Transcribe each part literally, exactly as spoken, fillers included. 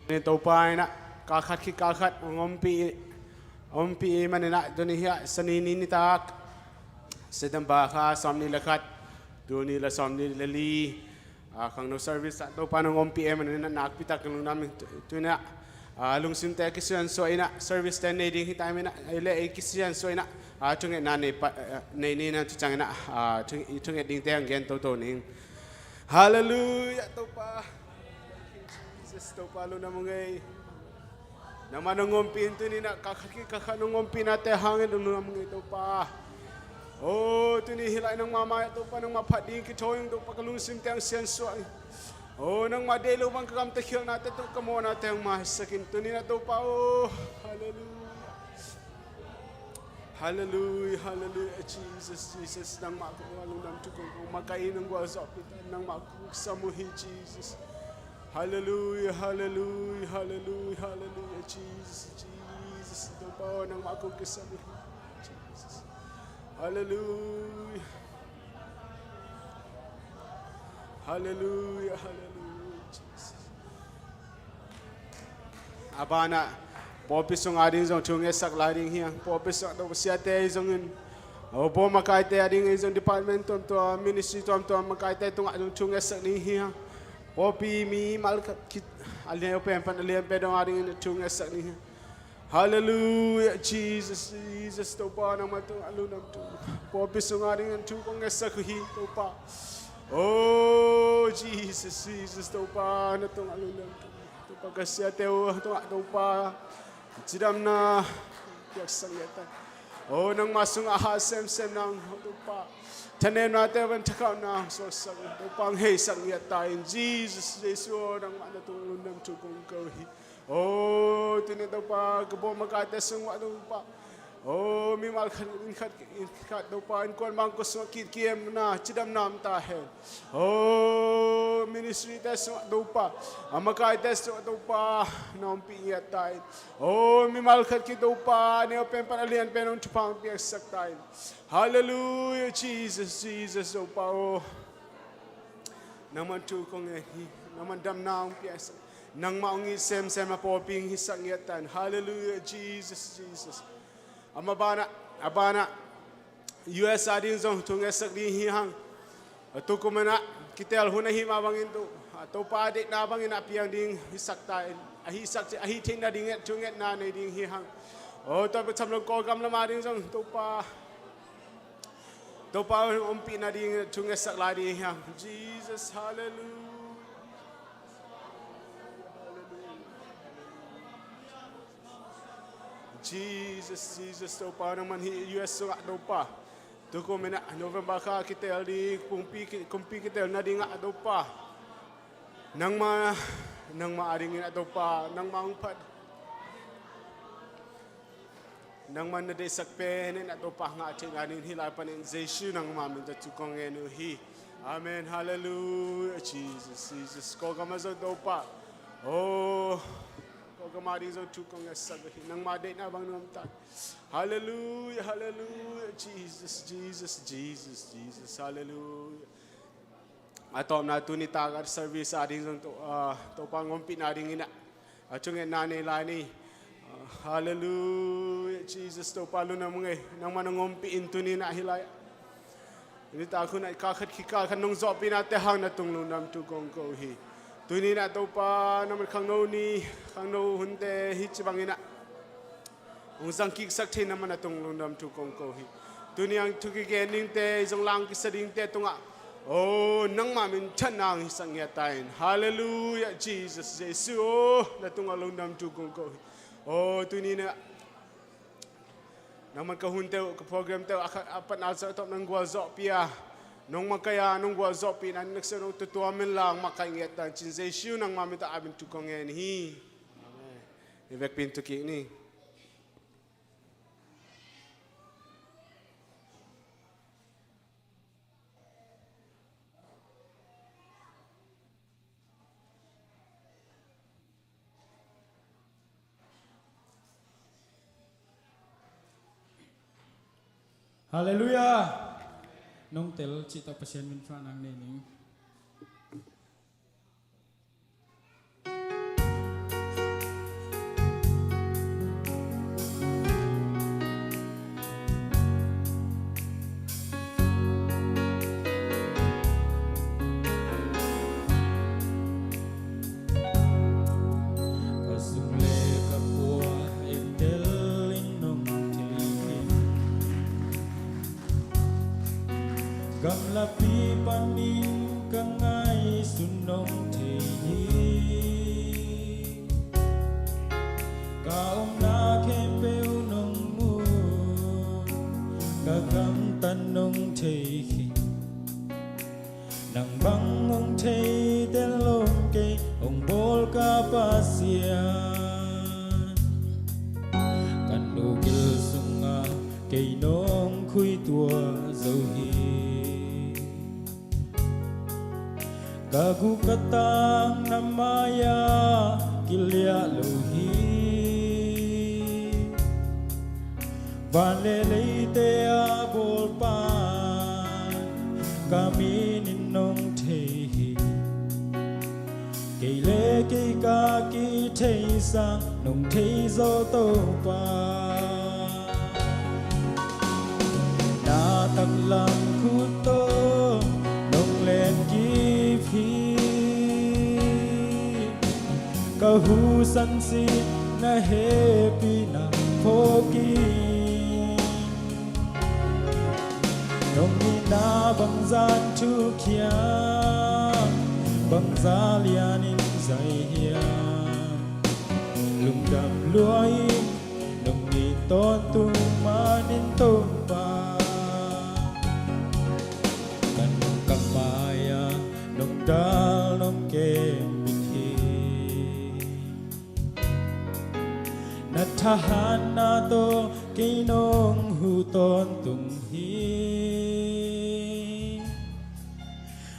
Ni Topa in ah, kal khat khit kal khat hong ompih, ompih manin ah, tuni hi ah, Sani ni nitak, September kha sawmnih le khat, tul nih le sawmnih le li, ah, khangno service ah Topa nong ompih e manin ah, nakpi tak lungdam ing. Tu-, tuni ah, ah, lungsimte kisiansuah in ah, service te nei ding hi ta in ah, ei le ei kisiansuah in ah, ah, thungetna nei pa, ah, nei ni in ah, tu ciangin ah, ah, thung-, thunget dingte hong gen toto ning. Halleluiah, Topa. Jesus, Topa, lungdam ung ei. Nangmah nong ompih in tuni in ah, kal khat khit kal khat nong ompihnate hangin lungdam ung ei, Topa. O, tuni hih lai nangmah mai ah, Topa, nangmah phat ding kithawi ing, Topa, ka lungsimte hong siansuah ing. O, nangmah deih loh bang ka gamta khialhnate tawh ka mawhnate hong maisak in tuni in ah, Topa. O, halleluiah. Halleluiah, halleluiah, Jesus, Jesus, nangmah kong lungdam thu kong ko, makaih in nong gualzawhpih ta, nangmah kong kisam uh hi, Jesus. Halleluiah, halleluiah, halleluiah, halleluiah, Jesus, Jesus, Topa, nangmah kong kisam uh hi, Jesus. Halleluiah. Halleluiah, halleluiah, Jesus. A banah pawlpi sung ading zong thu ngetsak lai ding hi hang. Pawlpi sung a dong siate zong in, o, pawl makaite ading zong department tuamtuam, ministry tuamtuam makaite tungah zong thu ngetsak ding hi hang. Pawlpi mimal khat khit a lian pen pan a lian pen dong ading in thu ngetsak ding hi hang. Halleluiah, Jesus, Jesus, Topa, nangmah tungah lungdam thu. Pawlpi sung ading in thu kong ngetsak uh hi, Topa. O, Jesus, Jesus, Topa, na tungah lungdam thu. Topa, ka siate uh tungah, Topa, cidamna piaksak ngiat ta in. O, nangmah sungah hat semsem nang, Topa, thanemnate uh van thakhauhna hong suaksak, Topa, hong heisak ngiat ta in. Jesus, Jesu, nangmah na tungah lungdam thu kong ko hi. O, tuni, Topa, ka pawl makaite sungah, Topa, o, mimal khat, inn khat, inn khat, Topa, innkuan bangkua sungah kitkemna, cidamna om ta hen. O, ministry te sungah, Topa, a makaite sungah, Topa, na ompih ngiat ta in. O, mimal khat khit, Topa, a neu pen pan a lian pen hong thupha hong piaksak ta in. Halleluiah, Jesus, Jesus, Topa, o. Nangman thu kong ngen hi, nangman damna hong piaksak, nangmah hong it semsem a pawlpi hong hisak ngiat ta in. Halleluiah, Jesus, Jesus. A ma banah, a banah, U S ading zong thu ngetsak ding hi hang. A tukum in ah, kitel hun ahih mah bangin tu, a Topa deihna bangin a piang ding hisak ta in. A hisak, a hih theihna ding thu ngetna nei ding hi hang. O, tua pen Chamlong Kawlgam lam ading zong, Topa, Topa ompihna ding thu ngetsak lai ding hi hang. Jesus, halleluiah. Jesus, Jesus, Topa, nangman hih U S sungah, Topa, tukum in ah November kha kitel ding, kumpi ki-, kumpi kitelna dingah, Topa, nangmah, nangmah adingin ah, Topa, nangmah hong phat. Nangman na deihsak pen in ah, Topa, ngah theihna dingin hih lai panin Jesu nangmah min tawh thu kong ngen uh hi. Amen. Halleluiah. Jesus, Jesus. Kawlgam ah zong, Topa, o, Kawlgam ading zong thu kong ngetsak uh hi. Nangmah deihna bangin om ta in. Halleluiah, halleluiah. Jesus, Jesus, Jesus, Jesus. Halleluiah. A tawpna tuni tak a service ading zong To-, ah, Topa hong ompihna dingin ah, a thungetna nei lai ni. Ah, halleluiah, Jesus, Topa, lungdam ung ei. Nangman hong ompih in tuni in ah hih lai, nitak hun ah kal khat khit kal khat nong zawhpihnate hang na tung lungdam thu kong ko hi. Tuni in ah, Topa, nangman khangno ni, khangno hunte hih ci bangin ah hong zangkiksak thei, nangman na tung lungdam thu kong ko hi. Tuni hang thu kigen dingte, zong lang kisa dingte tungah, o, nangmah minthanna hong hisak ngiat ta in. Halleluiah, Jesus, Jesu, o, na tungah lungdam thu kong ko hi. O, tuni in ah nangman ka hunte uh, ka programte uh, a kha-, a patna zah tawh nong gualzawhpih a, nong makaih a, nong gualzawhpihna in naksia nong tutuam in lang makaih ngiat ta in, ci-in Jesu nangmah min tawh a min thu kong ngen hi. Amen. I vekpi in tu kik ni. Halleluiah. Nong tel cih tawh Pasian min thang nei ning. Gamlapi panin ka ngaihsun nong thei hi. Ka omna khempeuh nong mu, ka gamtat nong thei hi. Nang bang hong thei tel lo kei, hong bawl ka Pasian. Ka nu gil sungah kei nong khuitua zo hi. Ka guk ka tang na mai-ah kiliah lo hi. Van le leite a bawlpa'n ka min in nong thei hi. Kei le kei ka kithei sang nong thei zaw Topa. Na taklam khut tawh nong len kip hi. Ka hu sansin na hehpihna phawk in. Nong itna bangzah in thuk hiam, bangzah lian in zai hiam. Lungdam lua ing, nong it tawntung man in Topa. Ka nung ka mai-ah nong dal nong kembit hi. Na thahatna tawh kei nong huh tawntung hi.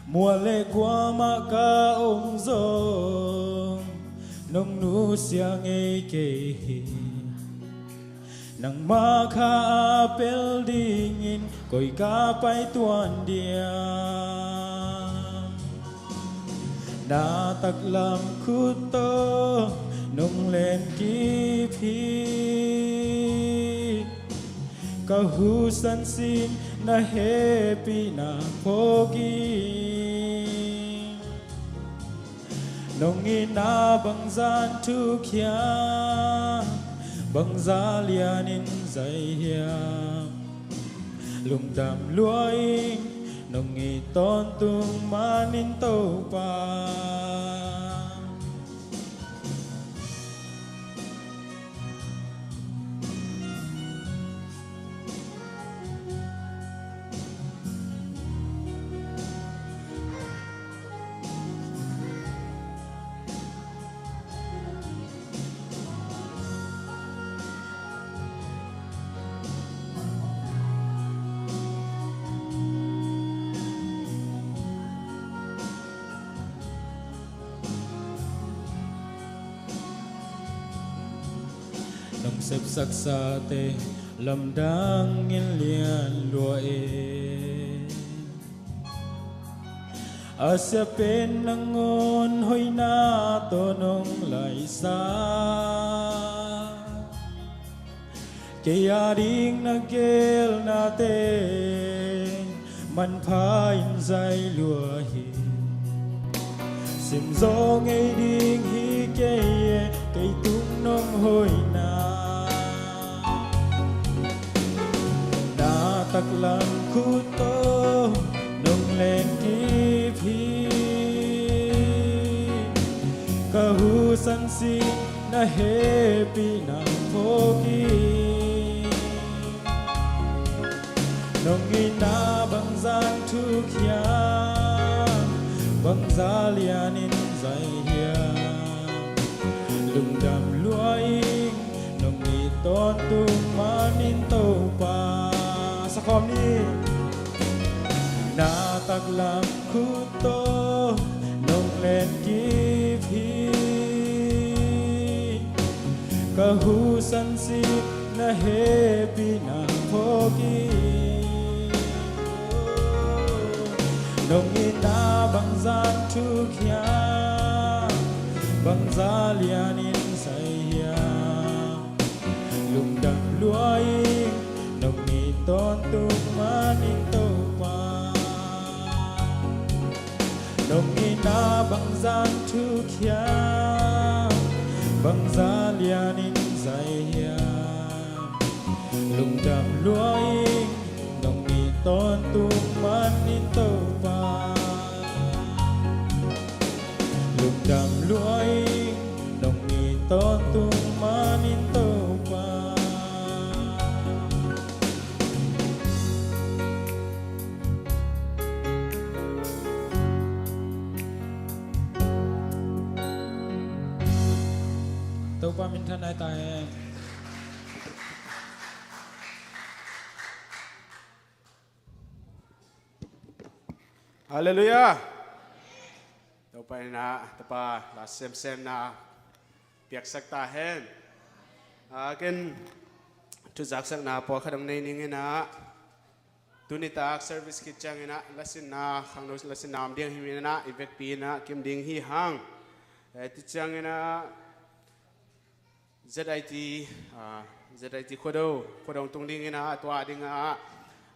Mual le guam ah ka om zong nong nusia ngei kei hi. Nangmah kha a pel dingin koi ka pai tuan diam. Na taklam khut tawh nong len kip hi. Ka hu sansin na hehpihna phawk in. Nong itna bangzah in thuk hiam, bangzah lian in zai hiam. Lungdam lua ing, nong it tawntung man in Topa. Nong sepsaksate lamdang in lian lua e. A sia pen nangawn hoihna tawh nong laisak. Kei a ding na geelnate manpha in zai lua hi. Sim zaw ngei ding hi kei e, kei tung nong hoihna. Na taklam khut tawh nong len kip hi. Ka hu sansin na hehpihna phawk in. Nong itna bangzah in thuk hiam, bangzah lian in zai hiam. Lungdam lua ing, nong it tawntung man in Topa. Sa khawm ni. Na taklam khut tawh nong len kip hi. Ka hu sansin na hehpihna phawk in. Nong itna bangzah in thuk hiam, bangzah lian in zai hiam. Lungdam lua ing, nong it tawntung man in Topa. Nong itna bangzah in thuk hiam, bangzah lian in zai hiam. Lungdam lua ing, nong it tawntung man in Dam lua ing, dong mi tawntung manin Topa. Topa minthan ahi ta hen. Halleluiah. Topa in ah tapa la semsemna piaksak ta hen. A ken thuzaksakna pawlkhat hong nei ning in ah, tunitak service khit ciangin ah lasinna, khangno lasinna om ding hi manin ah i vekpi in ah kim ding hi hang. Eh, ti ciangin ah Z I T, ah, Z I T Khuado, Khuado tung ding in ah, tua ding ah,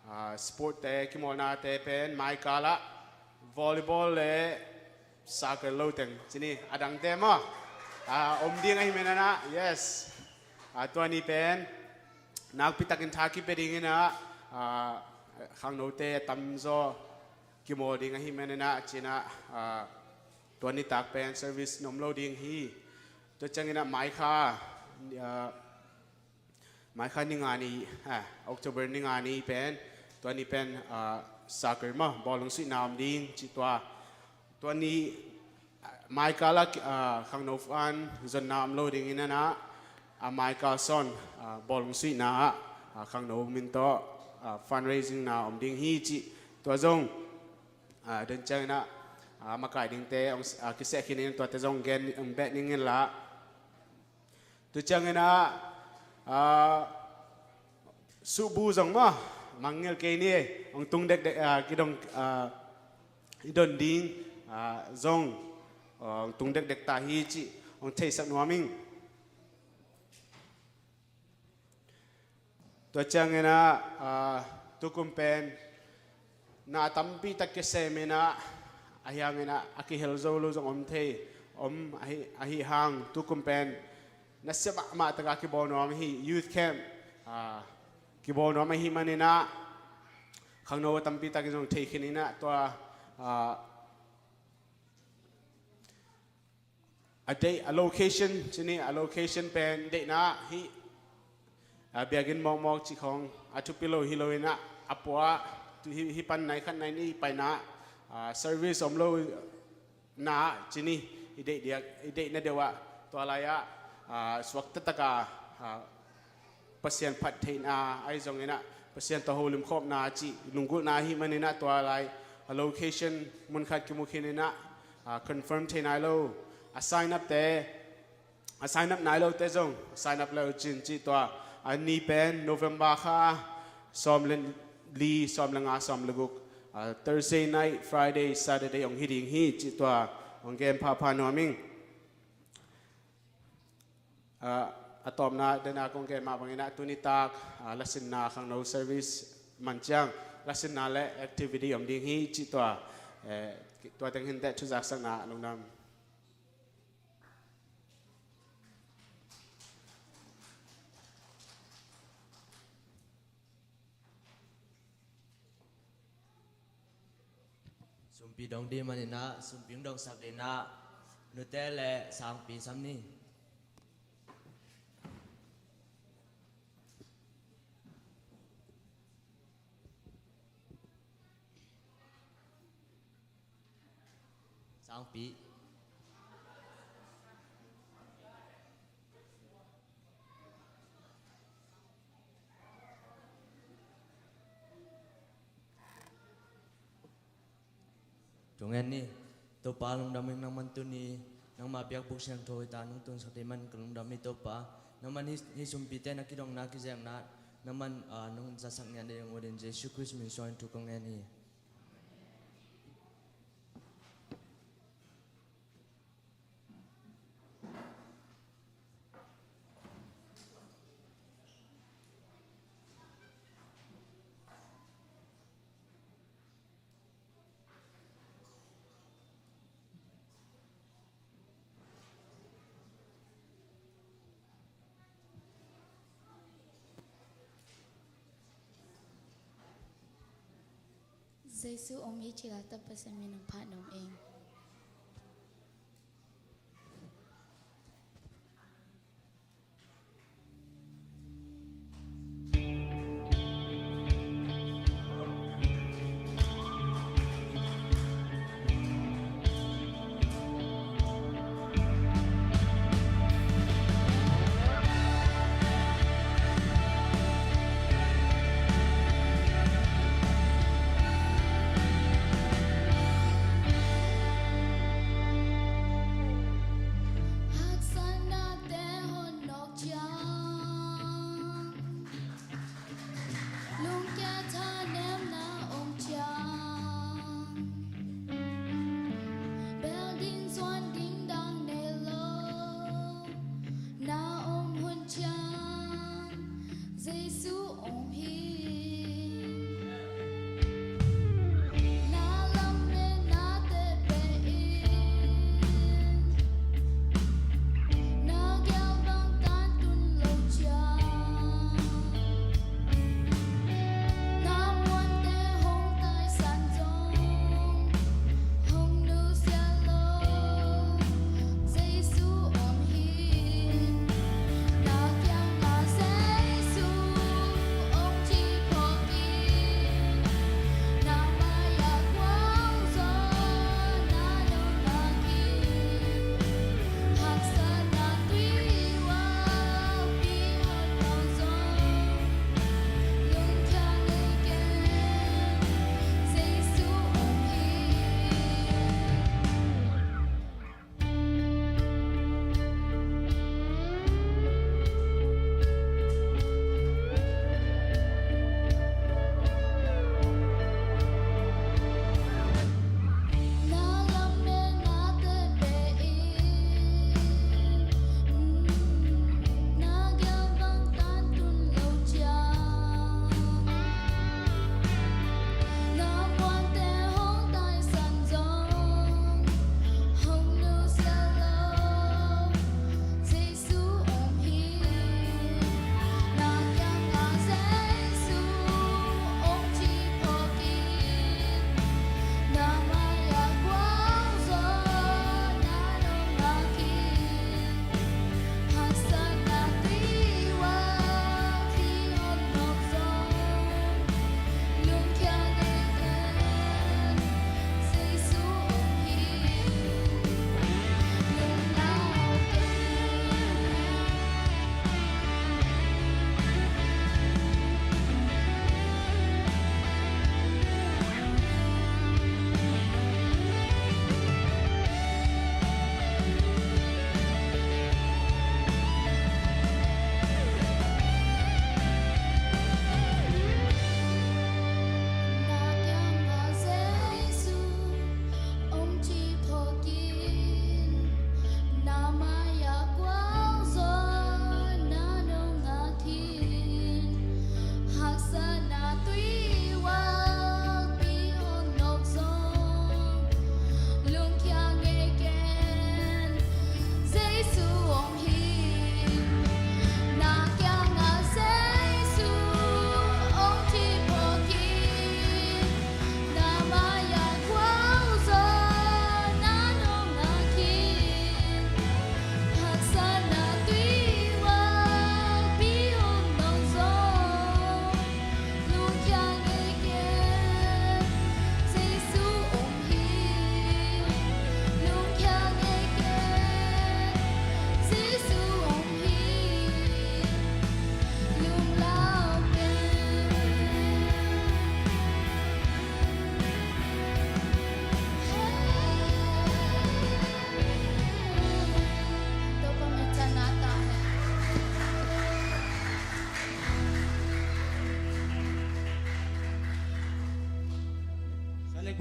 ah, sport te, kimawlna te pen, mai kal ah volleyball le soccer lo teng, ci ni, a dang te maw, ah, om ding ahi manin ah, yes. Ah, tua ni pen nakpi takin tha kipia ding in ah, ah, khangno te tamzaw kimawl ding ahi manin ah, ci in ah, ah, tua nitak pen service na om lo ding hi. Tua ciangin ah mai kha, ah, mai kha ni nga ni, ah, October ni nga ni pen, tua ni pen, ah, soccer maw, bawlung suihna om ding, ci tua. Tua ni, ah, mai kal ah, ah, khangno fund zonna om lo ding in ah, a mai kal sawn, ah, bawlung suihna ah, ah, khangno min tawh, ah, fundraising na om ding hi, ci. Tua zong, ah, den ciangin ah, ah, makai ding te hong, ah, kiseh khin in, tua te zong gen hong beh ning in la. Tua ciangin ah, ah, suhbu zong maw, mangngilh kei ni, hong tung dekdek, ah, kidong, ah, i don ding, ah, zong, ah, hong tung dekdek ta hi, ci hong theisak nuam ing. Tua ciangin ah, ah, tukum pen na tampi tak kisem in ah, ahi hangin ah a kihel zo lo zong om thei, om ahi, ahi hang tukum pen nasia mahmah tak a kibawl nuam hi, youth camp, ah, kibawl nuam ahi manin ah, khangno tampi tak in zong thei khin in ah, tua, ah, a deih, a location, ci ni, a location pen deihna hi, a biakinn mawkmawk cih khawng a thupi lo hi lo in ah, a pua, tu hi, hi pan nai khat nai nih paina, ah, service om lo na, ci ni, i deih diak, i deihna deuh ah, tua lai ah, ah, suakta tak a, ah, Pasian phat theihna ahi zongin ah, Pasian tawh holim khawmna cih lunggulhna ahi manin ah, tua lai a location mun khat kimu khin in ah, ah, confirm thei nai lo, a sign up te, a sign up nai lo te zong sign up le uh cin, ci tua. A ni pen November kha sawm le li, sawm le nga, sawm le guk, ah, Thursday night, Friday, Saturday hong hi ding hi, ci tua hong gen phapha nuam ing. Ah, a tawpna dena kong gen mah bangin ah, tunitak, ah, lasinna khangno service man ciang lasinna le activity om ding hi, ci tua. Eh, tua teng hi inteh, thuzaksakna lungdam. Sumpi dong ding manin ah, sumpi hong dongsak ding ah, Nute le Sangpi sam ni. Sangpi. Tung en ni. Topa lungdam ing, nangman tuni nangma biakbuk siangtho hi ta, nong tunsak ding man ka lungdam hi Topa. Nangman hih, hih sumpite na kidongna kizekna nangman, ah, nong zatsak ngiat ding uh ding, Jesu Khrist min suangin thu kong ngen hi. Jesu om hi cih la, tapa Pasian min hong phat nuam ing.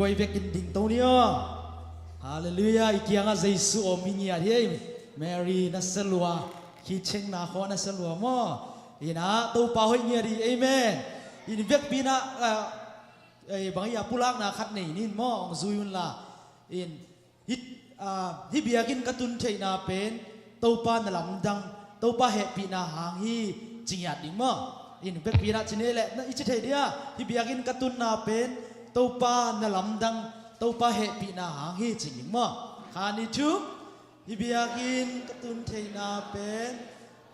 Koi vekin ding to ni aw. Halleluiah. I kiangah Jesu om hi ngiat hi. Mary na selua, khi chengna khawh na selua maw? Inah Topa hoih ngiat hi. Amen. In vekpi inah, ah, eh, bang hi a pulakna khat nei nin maw, hong zui unla. In hih, ah, hih biakinn ka tun theihna pen Topa na lamdang, Topa hehpihna hang hi, ci ngiat ding maw? In vekpi inah ci ni leh, na i ci thei dia, hih biakinn ka tunna pen Topa na lamdang, Topa hehpihna hang hi, ci ding maw? Kha ni thu, hih biakinn ka tun theihna pen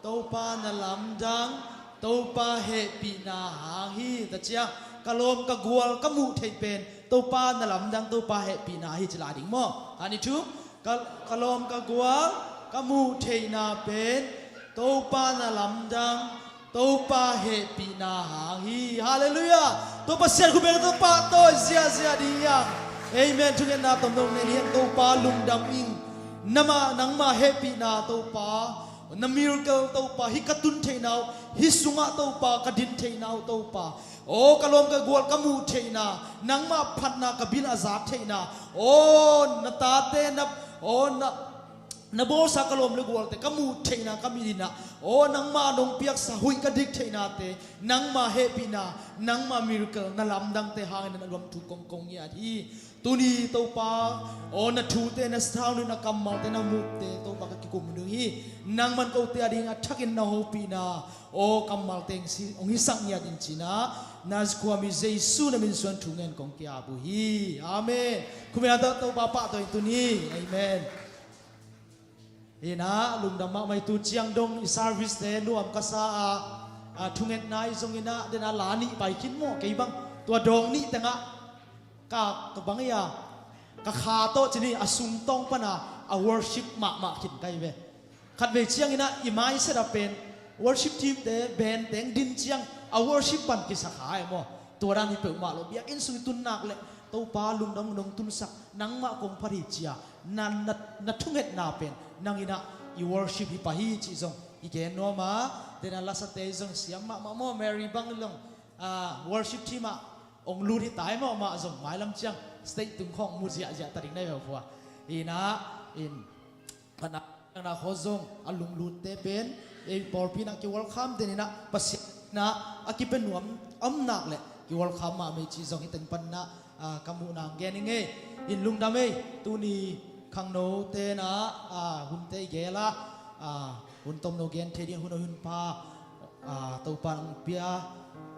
Topa na lamdang, Topa hehpihna hang hi. Ta ciang, ka lawm ka gual ka muh theih pen Topa na lamdang, Topa hehpihna hi, ci lai ding maw? Kha ni thu, ka, ka lawm ka gual ka muh theihna pen Topa na lamdang, Topa hehpihna hang hi. Halleluiah. Topa siat khupek Topa tawi ziahziah ding hiang. Amen. Thungetna tomdong nen hiang. Topa lungdam ing. Nama, nangma hehpihna Topa, na miracle Topa, hih ka tun theihna uh, hih sungah Topa, ka din theihna uh Topa, aw ka lawm ka gual ka muh theihna, nangma phatna ka bil a zak theihna, aw na tate na, aw na, na bawlsa ka lawm le gualte ka muh theihna ka mit inah, aw nangma nong piaksa huih ka dik theihnate, nangma hehpihna, nangma miracle, na lamdangte hangin na lawm thu kongkong ngiat hi. Tuni Topa, aw na thute, na sound, na kammalte, na mupte Topa ka kikum ding hi. Nangman kote a ding a thakin na hopihna, aw kammalte hong hisak ngiat in ci inah, Nazareth khuami Jesu na min suang thungen kong ki-ap uh hi. Amen. Khumia tawh Topa pahtawi tuni. Amen. Inah lungdam mahmah hi. Tu ciang dong i service te nuam ka sa a, a thungetna hi zong inah, den a la nih pai khin maw, kei bang tua dawng nih tengah ka, ka bang hi a, ka kha tawh ci ni, a sungtawng pana a worship mahmah khin ka hi ve. Khatvei ciang inah i mindset a pen worship team te band teng din ciang a worship pan kisa kha e maw. Tua dan hi peuhmah lo, biakinn sung i tun nak leh Topa lungdam, nong tunsak, nangmah kong phat hi ci a, na, na, na thungetna pen nang inah i worship hi pah hi cih zong i gen nuam a. Tena lasate zong siam mahmah maw, Mary bang zong, ah, worship team ah ong lut hi tai maw, amah zong mailam ciang stage tung khawng mu ziahziah ta ding na hi ve uh pua. Inah, in, pana na khaw zong a lunglutte pen ei pawlpi inah kiwalkham den inah, Pasian inah a kipia nuam a om nak leh kiwalkham mahmah hi cih zong hih teng pan inah, ah, ka muhna hong gen ing ei. In lungdam ei, tuni khangno tenah, ah, hunte i gel a, ah, hun tomno gen thei ding, hun a hun pha, ah, Topa nong pia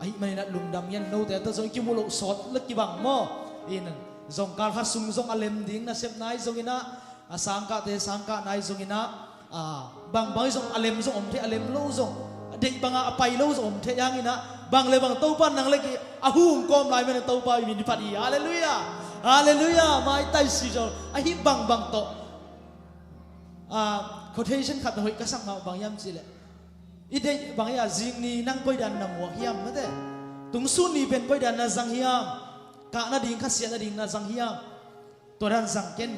ahih manin ah lungdam hi. Note tawh zong i kimuh loh sawt le kibang maw. In zong kal khat sung zong a lem ding nasepna hi zong inah, a sangkahte sangkahna hi zong inah, ah, bangbang hi zong a lem zong om thei, a lem lo zong, a deih banga a pai lo zong om thei hang inah, bang le bang Topa nang le kei a hung kawm lai manin Topa i min i phat hi. Halleluiah. Halleluiah. Maitai si zong ahi bangbang tawh, ah, quotation khat na hoih ka sak mah bang hiam cih leh, i deih bang hi a, zing ni nang koidan na muak hiam, mate? Tungsun ni pen koidan na zang hiam? Kah nading, khasiat nading na zang hiam? Tua dan zang ken.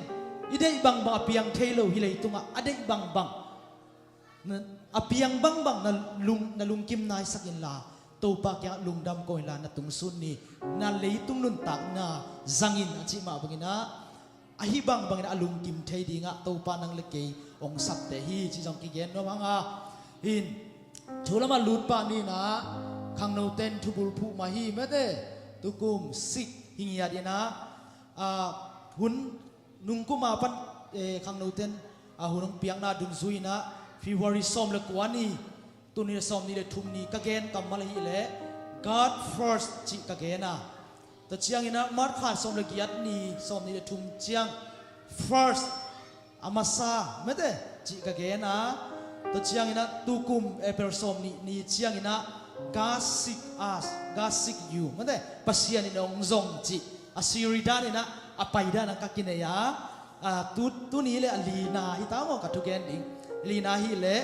I deih bangbang a piang thei lo hi leitungah, a deih bangbang, na, a piang bangbang na lung, na lungkim naisak inla, Topa kiangah lungdam ko inla, na tungsun ni, na leitung nuntakna zang in a cih mah bang inah, ahi bangbang inah a lungkim thei dingah Topa nang le kei hong sapte hi cih zong kigen nuam hang a. In thu lamah lut pah ni inah, khangnote in thubul phuh mah hi, mate. Tukum sik hi ngiat inah, ah, hun nungkum a pan, eh, khangnote in, ah, hun hong piakna dungzui inah February sawm le kua ni, tuni le sawm ni le thum ni ka gen kammal ahih leh God first cih ka gen a. Tua ciang inah March kha sawm le giat ni, sawm ni le thum ciang first, a masa, mate, cih ka gen a. Tua ciang inah tukum April sawm nih ni ciang inah God seek us, God seek you, mate, Pasian in hong zong cih a siri dan inah, a pai dan ah ka kinei a. Ah, tu, tuni le a lina hi ta maw ka thugen ding. Lina hi leh,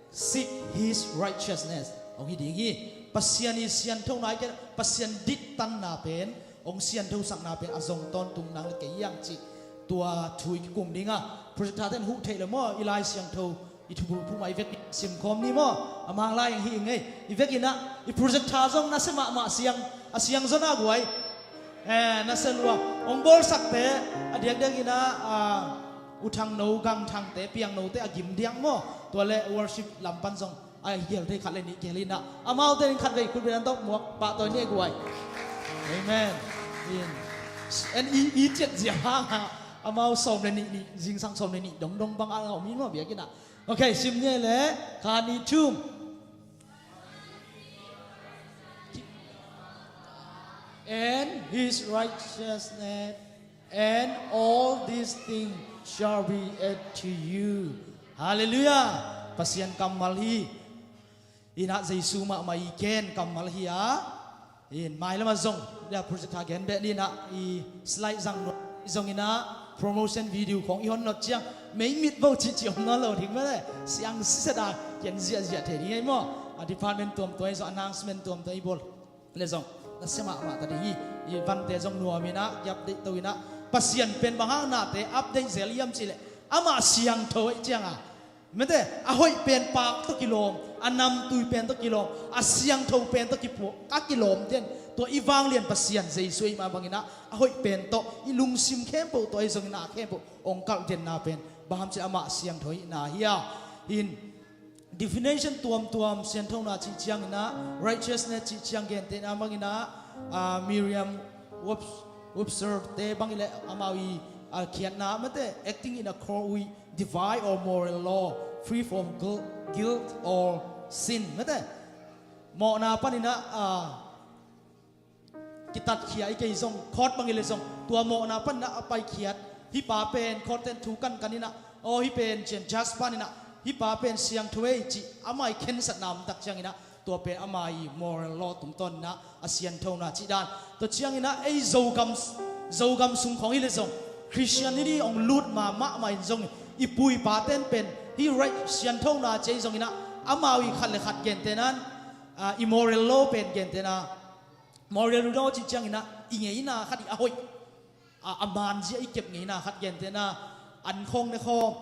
seek his righteousness hong hi ding hi. Pasian i sianthona hi kei, Pasian dittanna pen, hong sianthosakna pen a zong tawntung nang le kei hiang cih tua thu i kikum ding a. Projector ten huh theih le maw, i Lai Siangtho i thubul phuh mah i vek simkhawm ni maw. A Mang Lai ang hi ing ei. I vek inah i projector zong nasia mahmah, siang, a siang zon a guai. Eh, na selua hong bawlsakte a diakdiak in ah, ah, U Thang No, Gang Thangte, Piang Note a gim diak maw? Tua le worship lam pan zong a hial thei khat le nih kihel in ah, amaute in khat vei khut beng an tawh muak pahtawi ni guai. Amen. In, en i, i ciat zia hang ah amau sawm le nih, nih, zingsang sawm le nih dongdong bang a om hi maw biakinn ah. Ok, sim ni le, khat, nih, thum. And his righteousness, and all these things shall be added to you. Hallelujah. Pasian kammal hi. In ah Jesu mahmah i gen kammal hi a. In, mailam ah zong, dia project kha gen beh ni in ah, i slide zang nuam zong in ah, promotion video khong i hon not ciang, mei mit bo ci ci om nawn lo ding mah le, siang siset a, gen ziahziah thei ding ei maw? A department tuamtuam i zong, announcement tuamtuam i bawl le zong, nasia mahmah ta ding hi. I vante zong nuam in ah, i update to in ah, Pasian pen bang hang nate update zel hiam cih leh, amah siangtho ahih ciang a, mete, a hoih pen paak tawh kilawm, a namtui pen tawh kilawm, a siangtho pen tawh kipuah, ka kilawm den. Tua i vanglian Pasian Jesu ahih mah bang in ah, a hoih pen tawh i lungsim khempeuh tawh ahi zong in ah, khempeuh hong kalh denna pen bang hiam cih leh amah siangtho ahihna hi a. In, definition tuamtuam sianthona cih ciang in ah, righteousness cih ciang gentehna bang in ah, ah, Merriam Webs-, Webster te bang i leh amau i, ah, khiatna, mete, acting in accord with divine or moral law, free from guil-, guilt or sin. Mete, mawhna pan in ah, ah, kitatkhia i kei zong, court bang i le zong, tua mawhna pan in ah a paikhiat, hih pa pen court ten thu kankan in ah, aw hih pen cian judge pan in ah, hih pa pen siangtho ei cih, amah i khensatna om tak ciang in ah, tua pen amah i moral law tungtawn in ah a sianthona cih dan. Tua ciang in ah ei Zogam, Zogam sung khong hi le zong, Christianity hong lut ma mahmah in zong, i pu i pa ten pen, hih right sianthona cih ei zong in ah, amau i khat le khat gentehna in, ah, i moral law pen gentehna, moral law cih ciang in ah, i ngeina khat i a hoih, a, a manzia i kep ngeina khat gentehna, an khawng ne khawng,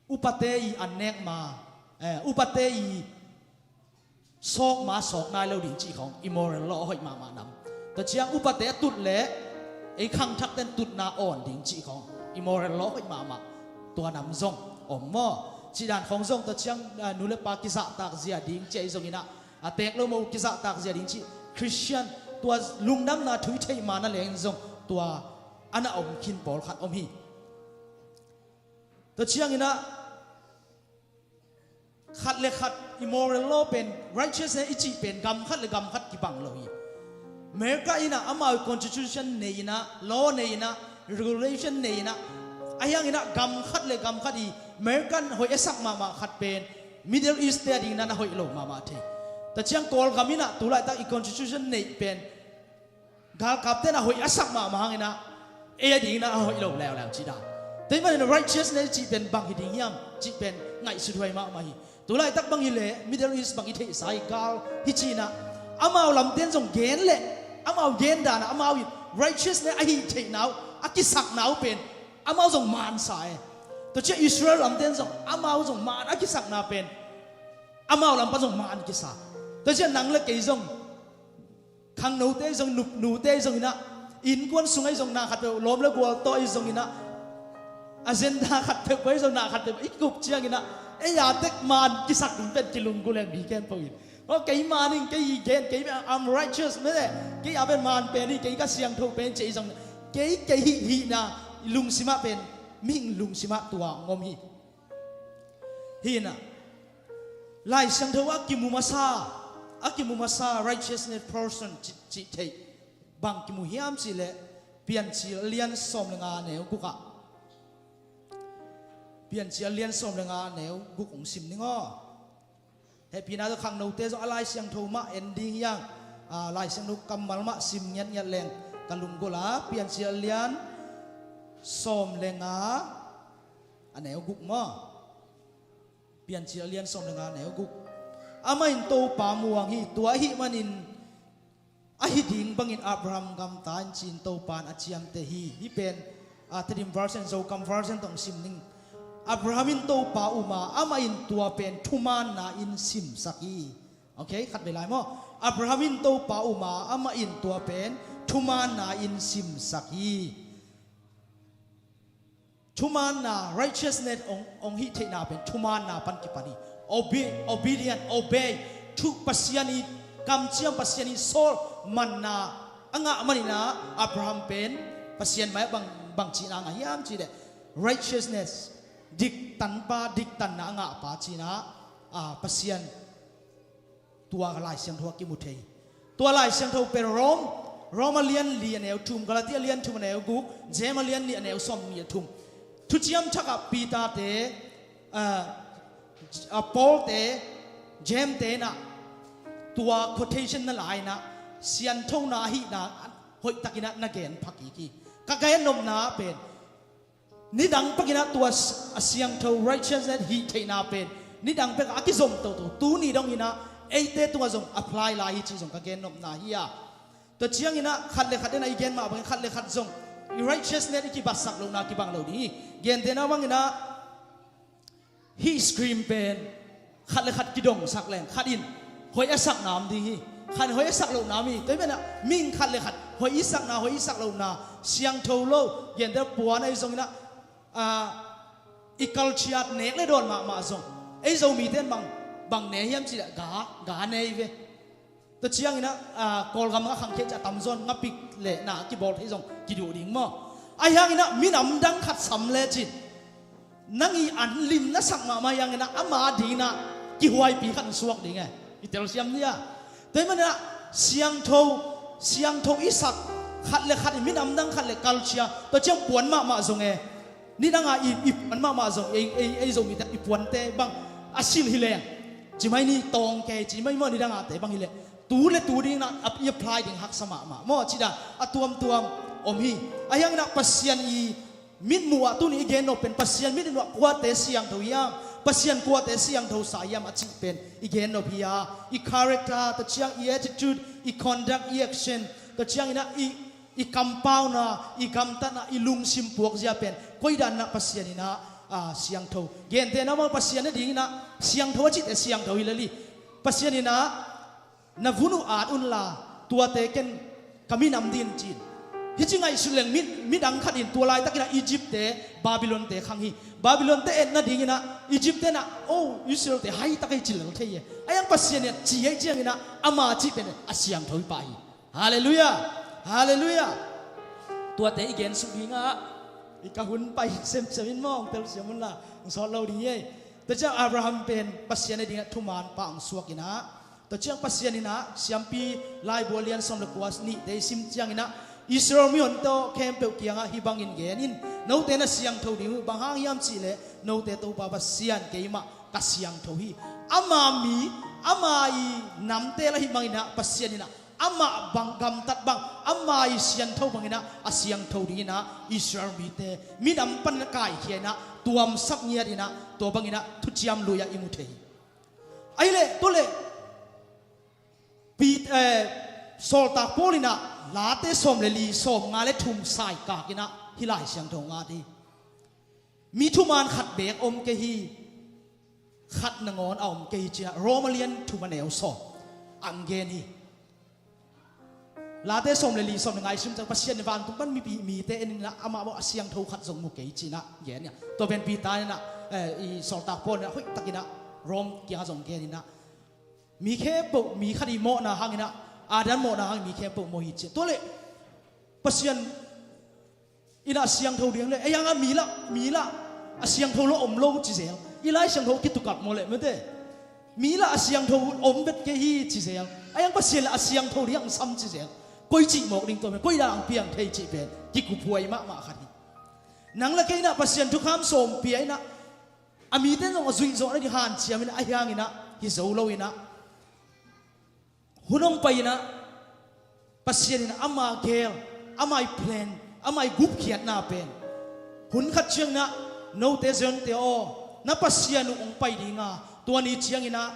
upate i an nek ma, eh, upate i sawk ma sawk nai lo ding cih khawng, i moral law a hoih mahmah nam. Tua ciang upate a tut le, ei khangthak ten tutna awn ding cih khawng, i moral law a hoih mahmah, tua nam zong om maw? Cih dan khawng zong tua ciang, ah, nu le pa kizahtak zia ding cih ei zong in ah, a tek lo maw kizahtak zia ding cih, Christian, tua lungdamna thu i theih ma na leng zong, tua a na om khin pawlkhat om hi. Tua ciang in ah, khat le khat i moral law pen, righteousness i cih pen, gam khat le gam khat kibang lo hi. America in ah amau constitution nei in ah, law nei in ah, regulation nei in ah, ahi hang in ah gam khat le gam khat i American hoih a sak mahmah khat pen, Middle East te a ding in ah na hoih lo mahmah thei. Tua ciang Kawlgam in ah tu laitak i constitution neih pen, galkapte in ah hoih a sak mahmah hang in ah, ei a ding in ah a hoih lo leuleu cih dan. Tua ahih manin righteousness cih pen bang hi ding hiam cih pen ngaihsut huai mahmah hi. Tu laitak bang hi leh Middle East bang i theihsa hi, gal hi ci in ah, amau lamte in zong gen leh, amau gen dan ah, amau in righteousness ahih theihna uh, a kisakna uh pen, amau zong mansa e. Tua ciang Israel lamte in zong, amau zong man a kisakna pen, amau lam pan zong man kisa. Tua ciang nang le kei zong, khangnote zong, nu, nute zong in ah, innkuan sung ah zong na khat peuh, lawm le gual tawh zong in ah, agenda khat peuh, koi zong na khat peuh i kup ciang in ah, ei a tek man kisak ding pen kilunggulh leng mi khempeuh in, aw, kei man ing, kei i gen, kei, I'm righteous, mete, kei a pen man pen hi, kei ka siangtho pen ci ei zong, kei, kei hih, hihna, lungsim ah pen, mihing lungsim ah tua ngom hi. Hi in ah, Lai Siangtho a kimu masa, a kimu masa righteousness person cih, cih theih bang kimu hiam cih leh, Piancil a lian sawm le nga a neu guk ah. Piancil a lian sawm le nga a neu guk hong sim ning aw. Hehpihna tawh khangnote zong a Lai Siangtho mah en ding hi hang, a, Lai Siangtho kammal mah sim ngiatngiat leng ka lunggulh a, Piancil a lian sawm le nga a neu guk maw? Piancil a lian sawm le nga a neu guk. Amah in Topa muang hi, tua ahih manin ahi ding bangin Abraham gamta in ci-in Topa in a ciamteh hi. Hih pen, a, Tedim version, Zokam version tawh hong sim ning. Abraham in Topa um a, amah in tua pen thumaanna in simsak hi. Ok, khat vei lai maw? Abraham in Topa um a, amah in tua pen thumaanna in simsak hi. Thumaanna, righteousness hong, hong hih theihna pen thumaanna pan kipan hi. Obe-, obedient, obey, thu Pasian i kamciam, Pasian i sawl manna a ngah maninah Abraham pen Pasian mai bang, bang cihna ngah hiam cihleh righteousness, diktanpa, diktanna a ngahpa cinah, a, Pasian tua Lai Siangtho a kimu thei. Tua Lai Siangtho pen Rom, Rom a lian li a neu thum, Galati a lian thum a neu guk, Jem a lian nih a neu sawmnih a thum. Thuciam Thak ah Peter te, a, a, Paul te, Jem te inah tua quotation na la inah sianthona ahihna hoihtakinah na gen pha kik hi. Ka gen nopna pen nidang pekinah tua s-, a siangtho righteousness hih theihna pen nidang pekah a kizom toto, tuni donginah eite tungah zong apply lai hi cih zong ka gen nopna hi a. Tua cianginah khat le khat inah i gen mah bangin khat le khat zong i righteousness i kibatsak lohna kibang lo ding hi. Gentehna banginah hih screen pen khat le khat kidongsak leng khat in hoih a sakna om ding hi. Khat in hoih a sak lohna om hi. Tua hi menah mihing khat le khat hoih i sakna, hoih i sak lohna, siangtho lo, genteh puan ahi zonginah, a, i culture nek le dawn mahmah zong ei Zomite in bang, bang ne hiam cihleh ga, ga ne hi ve. Tua cianginah, a, Kawlgam a khangkhia ciah a tamzaw in ngapik le na kibawl thei zong kiduh ding maw? Ahi hanginah minam dang khat sam lecin nang i an lim na sak mahmah hi hanginah ama dinginah kihuaipi khat in suak ding e. I telsiam ni a. Tua hi manah siangtho, siangtho i sak khat le khat i minam dang khat le culture, tua ciang puan mahmah zong e. Nidangah i, i puan mahmah zong ei, ei, ei Zomite i puante bang a silh hi leng, ci mai ni, tawng kei ci mai maw, nidangahte bang hileh tu le tu dinginah a, i apply ding haksa mahmah maw, cih dan a tuamtuam om hi. Ahi hanginah Pasian i mitmuh ah tuni i gen nop pen Pasian mitmuh ah kuate siangtho hiam, Pasian kuate siangtho sa hiam a cih pen i gen nop hi a. I character, tua ciang i attitude, i conduct, i action, tua cianginah i, i kampauna, i gamtatna, i lungsim puakzia pen koi danah Pasian inah, a, siangtho. Gentehna bang Pasian a dinginah siangtho a cihte siangtho hi lel hi. Pasian inah na vun uh at unla tuate ken ka minam ding ci-in. Hih ci ngaihsut leng mi, midang khat in tua laitakinah Egypt-te, Babylon-te khang hi. Babylon-te et nadinginah Egypt-te inah, o, Israel-te haitak hi ci lel thei hi. Ahi hang Pasian inah ci ahih cianginah ama cih pen a siangtho hi pah hi. Halleluiah. Halleluiah. Tuate i gen suk dingah i ka hun pai semsem in maw, hong telsiam unla hong sawt lo ding hi. Tua ciang Abraham pen Pasian a dingah thumaanpa hong suak inah, tua ciang Pasian inah siampi laibu a lian sawm le kua nihte i sim cianginah Israel mihonte aw khempeuh kiangah hih bangin gen in, note na siangtho ding uh, bang hang hiam cihleh note Topa Pasian keimah ka siangtho hi. Ama mi, ama i namte lah hih banginah Pasian inah amah bang gamtat bang, ama i siangtho banginah a siangtho dinginah Israel mite minam pan kaikhia inah tuamsak ngiat inah tua banginah Thuciam Lui-ah i mu thei hi. Ahileh, tua leh Pit-, eh, Sawltak Paul inah Late sawm le li, sawm nga le thum saikak inah hih Lai Siangtho ngat hi. Mi thumaan khat beek om kei hi, khat nangawn a om kei hi ci-inah Rom a lian thum a neu sawm ah gen hi. Late sawm le li, sawm le nga i sim ciang Pasian in vantung pan mipi, mite en inah amah bawh a siangtho khat zong mu kei ci-inah gen hi a. Tua pen Peter inah, eh, i Sawltak Paul inah hoihtakinah Rom kiangah zong gen inah mi khempeuh, mi khat i mawhna hanginah, Adam mawhna hangin mi khempeuh mawh hi ci. Tua leh Pasian inah a siangtho ding leh, ei hangah mi lah, mi lah a siangtho lo om lo ci zel. I Lai Siangtho kitukalh maw leh mete. Mi lah a siangtho om vet kei hi ci zel. Ahi hang Pasian lah a siangtho ding hong sam ci zel. Koi cih mawk ding tua pen, koi dan hong piang thei cih pen kikuphuai mahmah khat hi. Nang le kei inah Pasian thukham sawm pia inah a mite zong a zuih zawh nading hanciam inah, ahi hanginah hi zo lo inah hun hong pai inah Pasian in ama gel, ama i plan, ama i gupkhiatna pen hun khat cianginah note Zion-te aw, na Pasian uh hong pai dinga, tua ni cianginah,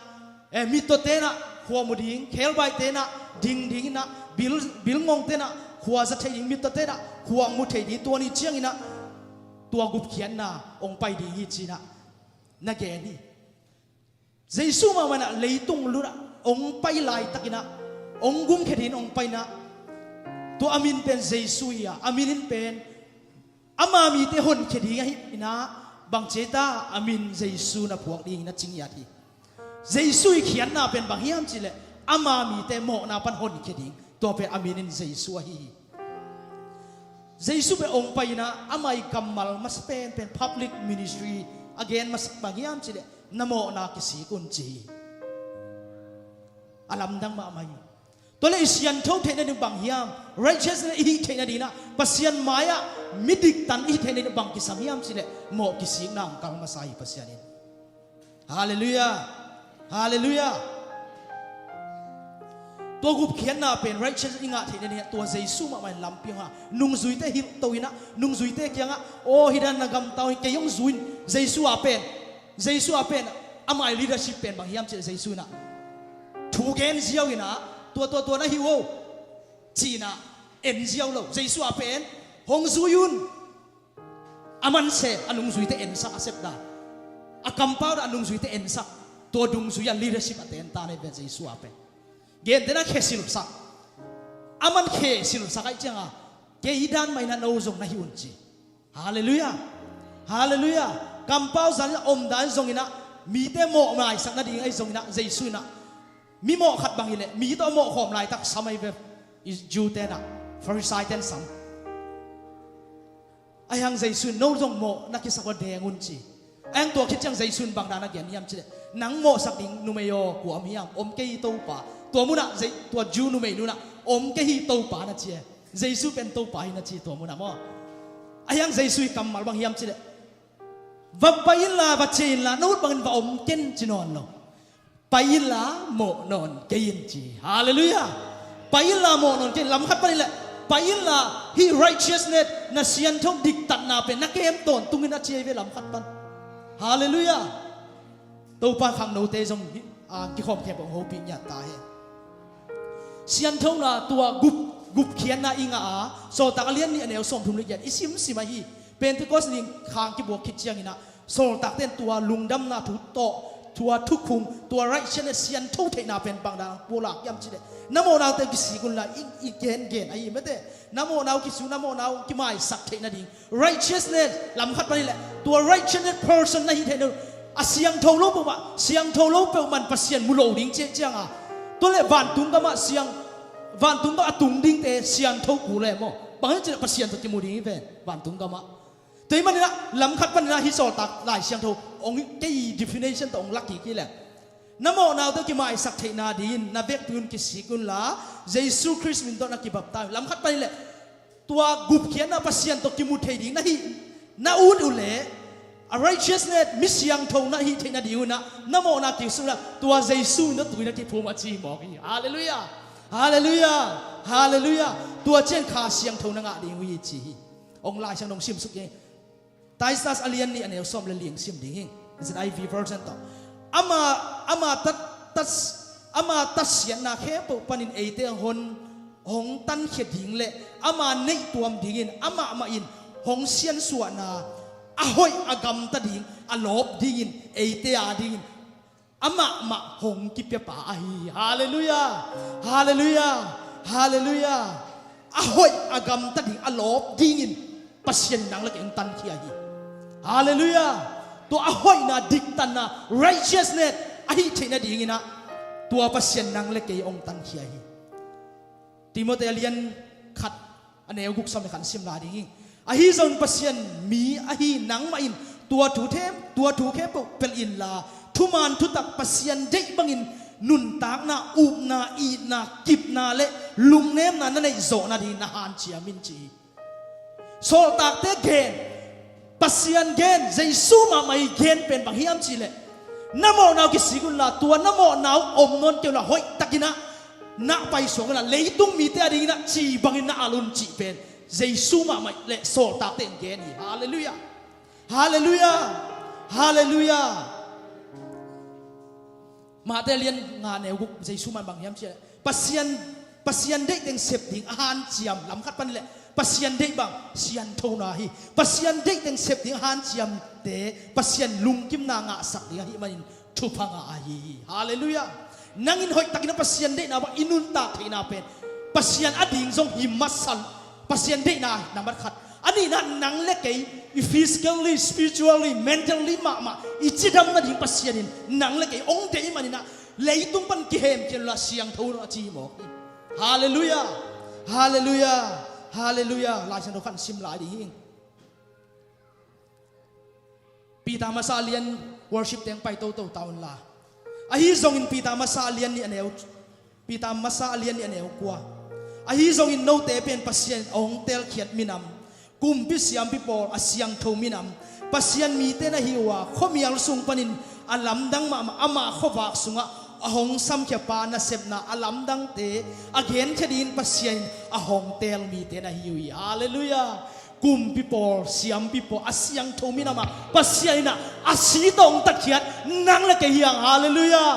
eh, mittawte inah khua mu ding, khebaite inah ding dinginah, bil, bilngongte inah khua za thei ding, mittawte inah khua mu thei ding, tua ni cianginah tua gupkhiatna hong pai ding hi ci-inah na gen hi. Jesu mahmah inah leitung lut ah hong pai laitakinah, hong gumkhia dingin hong pai inah, Tua a min pen Jesu hi a, a min in pen ama mite honkhia ding ahi inah, bang ci ei ta, a min Jesu na phuak ding na ci ngiat hi. Jesu i khiatna pen bang hiam cihleh, ama mite mawhna pan honkhia ding, tua pen a min in Jesu ahi hi. Jesu pen ong pai inah ama i kammal masa penpen, public ministry a gen masa bang hiam cihleh, na mawhna kisik un ci hi. A lamdang mahmah hi. Tua le i siantho theihna ding bang hiam? Righteousness i hih theihna ding inah, Pasian mai-ah mi diktan i hih theihna ding bang kisam hiam cihleh, mawh kisikna hong kal masa hi Pasian in. Halleluiah. Halleluiah. Tua gupkhiatna pen righteousness i ngah theihna ding inah tua Jesu mahmah in lampi hong hang. Nungzuite hilh to inah, nungzuite kiangah, aw, hih dan na gamta uh hi, kei hong zui in. Jesu a pen, Jesu a pen, ama i leadership pen bang hiam cihleh Jesu inah thu gen ziau inah, tua, tua, tua na hi uh o, ci inah en ziau lo. Jesu a pen hong zui un. A manse a nungzuite ensak a sepdan, a kampau dan a nungzuite ensak, tua dungzui a leadership a tentan ahi ve Jesu a pen. Gentehna khe silhsak, aman khe silhsak ahih cianga, kei dan mah inah no zong na hi un ci. Halleluiah. Halleluiah. Kampau zan inah omdan zong inah, mite mawh maisak nading ahi zong inah, Jesu inah mi mawh khat bang hileh mi tawh a mawh khawm laitak sam ahi ve. I Jew tenah, Pharisee ten sam. Ahi hang Jesu in no zong mawh na kisak uh a deng un ci. Ahi hang tua khit ciang Jesu in bang dan a gen hiam cihleh, nang mawhsak ding numei aw kua om hiam? Om kei hi Topa. Tua munah Jei-, tua Jew numei nunah om kei hi Topa na ci e. Jesu pen Topa hi na ci tua munah maw. Ahi hang Jesu i kammal bang hiam cihleh, va pai inla, va ciah inla, na ut bangin va om ken ci nawn lo. Pai inla mawh nawn kei in ci. Halleluiah. Pai inla mawh nawn kei in. Lam khat panin leh, pai inla, hih righteousness, na siantho diktatna pen na kem tawntung in a ci ahi ve lam khat pan. Halleluiah. Topa khangnote zong hi, a, kikhawm khempeuh hong hopih ngiat ta hen. Sianthona tua gup, gupkhiatna i ngah a, Sawltak a lian nih a neu sawmthum le giat i simsim ahi. Pentecost ni khang kibuak khit ciangin ah, sawltakte in tua lungdamna thu tawh, tua thukhun, tua righteousness siantho theihna pen bang dan pulak hiam cih leh, na mawhna uh teng kisik unla, i, i gengen ahi mate. Na mawhna uh kisik, na mawhna uh kimaisak theih nading. Righteousness, lam khat pan hi leh, tua righteousness person na hih theih nading. A siangtho lo peuhmah, siangtho lo peuhmah in Pasian mu lo ding cih cianga, tua leh vantung gamah siang, vantung gam a tung dingte siangtho kul e maw. Bang hiam cih leh Pasian tawh kimu ding hi ven, vantung gamah. Tua ahih manin ah, lam khat panin ah hih sawltak Lai Siangtho hong, kei definition tawh hong lak kik hi leh, na mawhna uh teng kimaisak theihna dingin na vekpi un kisik unla, Jesu Khrist min tawh na kibaptai. Lam khat panin leh, tua gupkhiatna Pasian tawh kimu thei ding na hih, na ut uh leh, a righteousness, mi siangtho na hih theih nading un ah, na mawhna kisik unla, tua Jesu min tawh tui na kiphum a ci hi mawk hi. Halleluiah. Halleluiah. Halleluiah. Tua ciang Kha Siangtho na ngah ding uh hi ci hi. Hong Lai Siangtho hong simsuk hi. Titus a lian nih a neu sawm le li sim ding hi. Z I V version tawh. Ama, ama tat, tat, ama tatsiatna khempeuh panin eite hong, hong tankhia ding leh ama neihtuam dingin amah mah in hong siansuahna, a hoih a gamta ding, a lawp dingin, eite a dingin amah mah hong kipiapa ahi hi. Halleluiah. Halleluiah. Halleluiah. A hoih a gamta ding, a lawp dingin Pasian in nang le kei hong tankhia hi. Halleluiah. Tua a hoihna, diktatna, righteousness a hih theih nadingin ah, tua Pasian in nang le kei hong tankhia hi. Timoti a lian khat a neu guk sawm le khat sim lai ding hi. Ahi zongin Pasian mi ahi nangmah in tua thu them, tua thu khempeuh pelh inla, thuman thutak Pasian deih bangin nuntakna, upna, itna, kipna le lungnemna na neih zawh nadingin na hanciam in ci hi. Sawltakte gen, Pasian gen, Jesu mahmah i gen pen bang hiam cih leh, na mawhna uh kisik unla, tua na mawhna uh om nawn kei unla, hoihtakin ah na paisuak unla, leitung mite a dingin ah ci bangin na al un cih pen Jesu mahmah le sawltakte in gen hi. Halleluiah. Halleluiah. Halleluiah. Mate a lian nga neu guk, Jesu mahmah bang hiam cih leh, Pasian, Pasian deih teng sep ding a hanciam, lam khat pan hi leh, Pasian deih bang sianthona hi. Pasian deih teng sep ding a hanciamte Pasian lungkimna ngahsak ding ahih manin thupha ngah ahi hi. Halleluiah. Nang in hoihtakin ah Pasian deihna bang i nuntak theihna pen Pasian ading zong hi masa lo. Pasian deihna nambat khat. A nihna, nang le kei i physically, spiritually, mentally mahmah i cidam nading Pasian in nang le kei hong deih manin ah leitung pan kihemkhia lo a siangtho lo a ci hi mawk hi. Halleluiah. Halleluiah. Halleluiah. Lai Siangtho khat sim lai ding hi. Peter masa a lian, worship teng pai toto ta unla. Ahi zongin Peter masa a lian nih a neu, Peter masa a lian nih a neu kua. Ahi zongin note pen Pasian in a hong teelkhiat minam, kumpi siampi pawl, a siangtho minam, Pasian mite na hi uh a, khuamial sung panin a lamdang mahmah ama khuavak sungah a hong samkhiapa nasepna a lamdangte a genkhia dingin Pasian in a hong teel mite na hi uh hi. Halleluiah. Kumpi pawl, siampi pawl, a siangtho minam ah Pasian in ah a si tawh hong tatkhiat nang le kei hi hang. Halleluiah.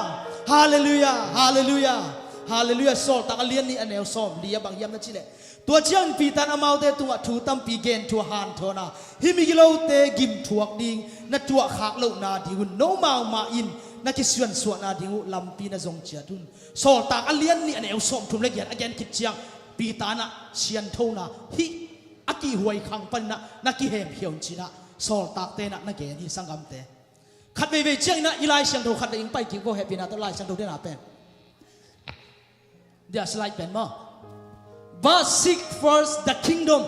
Halleluiah. Halleluiah. Halleluiah. Sawltak a lian nih a neu sawmli ah bang hiam na cih leh, tua ciangin Peter in amaute tungah thu tampi gen, thu a hanthawn a, hih migilote gimthuak ding na tuahkhak lohna ding un nomau mah in na kisuansuahna ding uh lampi na zong ciat un. Sawltak a lian nih a neu sawmthum le giat a gen khit ciang Peter in ah sianthona hih a kihhuai khang panin ah na kihemkhia un ci-in ah sawltakte in ah na gen hi, sanggamte. Khat veivei ciangin ah i Lai Siangtho khat le ing pai kik vo, hehpihna tawh Lai Siangtho dena pen. Dia slide pen maw. But seek first the kingdom.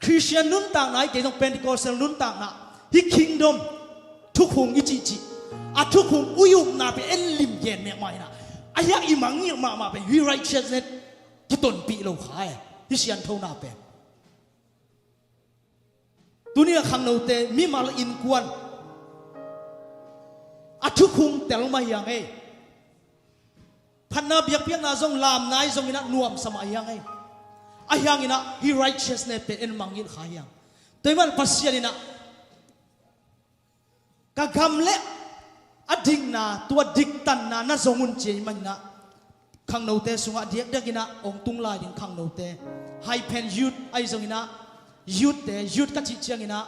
Christian nuntakna, i kei zong Pentecostal nuntakna, hih kingdom, thukhung i cihcih, a thukhung ui upna pen en lim gen mek mah hi-in ah, a hiang i mangngilh mahmah pen hih righteousness kitonpih lo kha e, hih sianthona pen. Tuni a khangnote, mimal innkuan a thukhung tel mah hi hang ei. Phatna biakpiakna zong, lamna i zong in ah nuamsa mah hi hang ei. A hiang in ah hih righteousness pen en mangngilh kha hi hang. Tua ahih man Pasian in ah ka gam le a dikna, tua diktanna na zong un ci ahih man in ah khangnote sungah diakdiak in ah hong tung lai ding khangnote, hyphen youth ahi zong in ah youth te, youth ka cih ciangin ah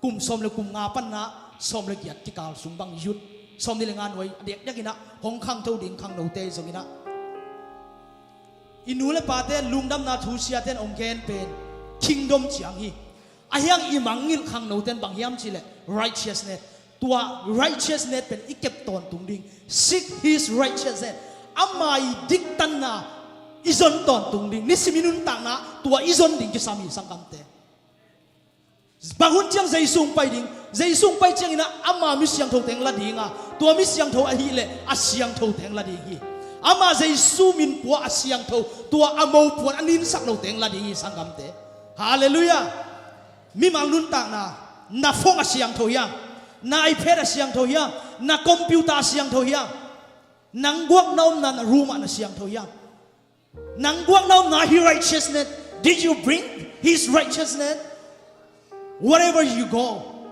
kum sawm le kum nga pan ah sawm le giat kikal sung bang youth, sawmnih le nga nuai a diakdiak in ah hong khangto ding khangnote ahi zong in ah i nu le pate, lungdamna thu siate in hong gen pen kingdom ciang hi. A hiang i mangngilh khangnote in bang hiam cih leh righteousness. Tua righteousness pen i kep tawntung ding. Seek his righteousness. Ama i diktanna i zon tawntung ding. Nisim i nuntakna tua i zon ding kisam hi, sanggamte. Bang hun ciang Jesu hong pai ding? Jesu hong pai ciangin ah ama mi siangtho teng la ding a, tua mi siangtho ahih leh a siangtho teng la ding hi. Ama Jesu min pua a siangtho, tua a mopuan a ninsak lo teng la ding hi, sanggamte. Halleluiah. Mimal nuntakna, na phone a siangtho hiam? Na iPad a siangtho hiam? Na computer a siangtho hiam? Nang guak na omna na room ah na siangtho hiam? Nang guak na omna his righteousness, did you bring his righteousness? Wherever you go,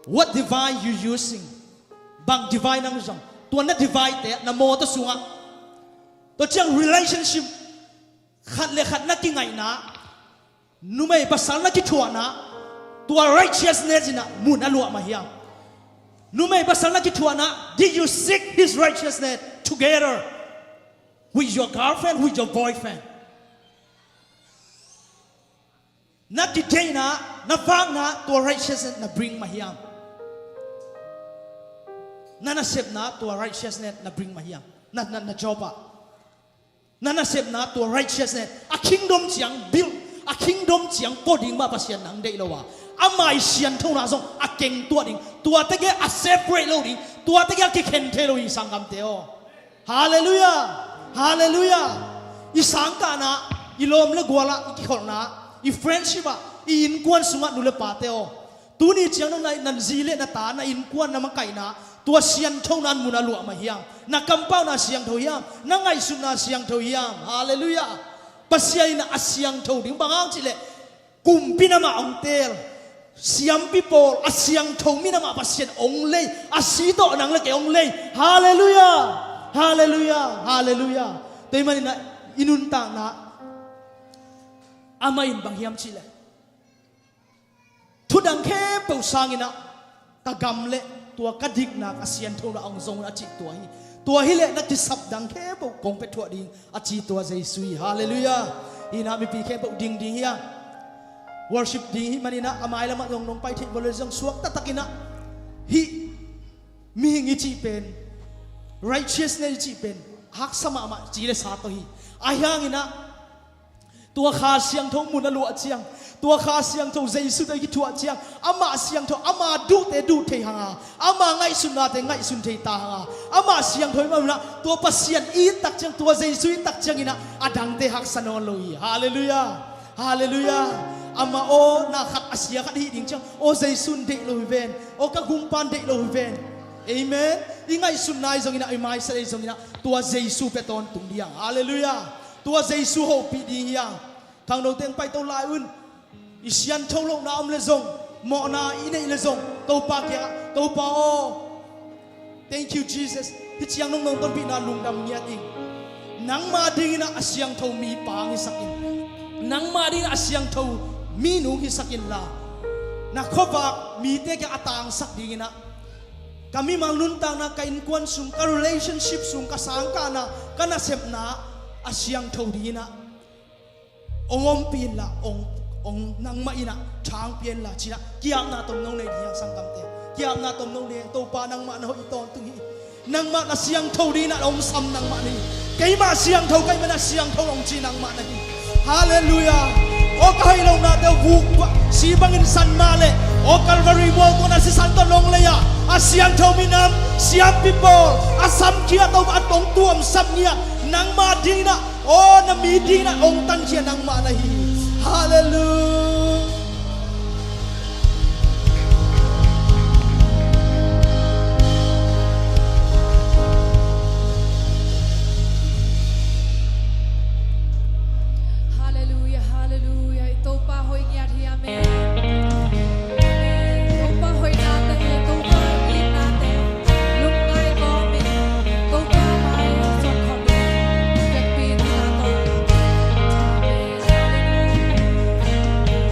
what device you using? Bang device nang zong? Tua na device te na mawtaw sungah, tua ciang relationship, khat le khat na kingaihna, numei pasal na kithuahna, tua righteousness in ah mun a luah mah hiam? Numei pasal na kithuahna, did you seek his righteousness together with your girlfriend, with your boyfriend? Na kiteina, na vakna, tua righteousness na bring mah hiam? Na nasepna, tua righteousness na bring mah hiam? Na, na, na job ah na nasepna, tua righteousness, a kingdom ciang build, a kingdom ciang pua ding mah Pasian nang deih lo a, ama i sianthona zong a keng tuah ding, tua tege a separate lo ding, tua tege a kikhen thei lo hi, sanggamte aw. Halleluiah. Halleluiah. I sangkahna, i lawm le guala, i kikholhna, i friendship ah, i innkuan sungah nu le pate aw, tuni ciang nong na, na zi le na ta, na innkuan, na makaihna, tua sianthona in mun a luah mah hiam? Na kampauna siangtho hiam? Na ngaihsutna siangtho hiam? Halleluiah. Pasian in a siangtho ding, bang hang cih leh kumpi namah hong teel, siampi pawl, a siangtho minamah Pasian hong lei, a si tawh nang le kei hong lei. Halleluiah. Halleluiah. Halleluiah. Tua ahih manin ah i nuntakna, amah in bang hiam cih leh, thudang khempeuh sangin ah ka gam le tua ka dikna, ka sianthona hong zong un a cih tua hi. Tua hileh na kisap dang khempeuh kong pia thuah ding a ci tua Jesu hi. Halleluiah. Hih na mipi khempeuh ding ding hi a, worship ding hi maninah a mailamah zong nong pai theih bawlel zong suak taktakinah hih mihing i cih pen, righteousness i cih pen haksa mahmah ci le sa tawh hi. Ahi hanginah tua Kha Siangtho mun a luah ciang, tua Kha Siangtho Jesu tawh i kithuah ciang, amah siangtho, ama duhte duh thei hanga, ama ngaihsutnate ngaihsun thei ta hanga, amah siangtho i mah munah tua Pasian i it tak ciang, tua Jesu i it tak cianginah a dangte haksa nawn lo hi. Halleluiah. Halleluiah. Amah aw na khat a sia khat i hih ding ciang aw Jesu in deih lo hi ven, aw ka gumpa in deih lo hi ven. Amen. I ngaihsutna i zonginah, i mindset i zonginah tua Jesu pia tawntung ding hi hang. Halleluiah. Tua Jesu hopih ding hi hang. Khangno teng paito lai un. I siangtho lohna om le zong, mawhna i neih le zong, Topa kiangah, Topa aw, thank you Jesus, hih ciang nong nong tonpihna lungdam ngiat ing. Nangmah dinginah a siangtho mi pa hong hisak in. Nangmah dinginah a siangtho mi nu hong hisak inla, na khuavak mite kiang a tangsak dinginah ka mimal nuntakna, ka innkuan sung, ka relationship sung, ka sangkahna, ka nasepna a siangtho dinginah hong ompih inla, hong, hong nangmah inah thangpia inla cinah ki-apna tomno nei ding hi hang sanggamte. Ki-apna tomno nei hi hang. Topa nangmah na hoih tawntung hi. Nangmah na siangtho dinginah hong sam nangmah na hi. Keimah siangtho ka hih manin a siangtho hong ci nangmah na hi. Halleluiah. Aw ka hoih lohnate uh vuk si bangin san mah leh, aw Calvary mual tungah na sisan tawh nong lei-ah a siangtho minam, siampi pawl, a samkhia Topa a tong tuamsap ngiat nangmah dinginah, aw na mi dinginah hong tankhia nangmah na hi. Halleluiah. Halleluiah, halleluiah. I Topa hoih ngiat hi, amen. Amen. Topa hoihnate hi, Topa itnate lungngai kawmin Topa mai zon khawmin vekpi in hi ta tawh. Amen. Halleluiah.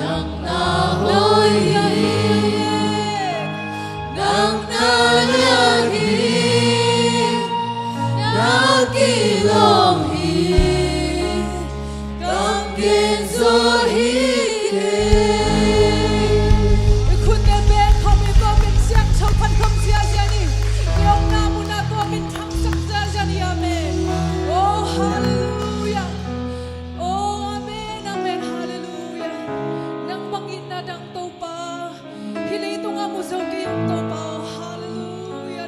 Nang na hoih hi, nang na lian hi, na kilawm hi, kong gen zo hi kei. I khutna bek khawm i kawmin siangtho phat khawm ziazia ni. I omna munah tua min thangsak ziazia ni. Amen. Oh, halleluia. Oh, amen, amen, halleluia. Nang bang itna dang Topa, hih leitungah mu zo kei ung Topa. Oh, halleluia.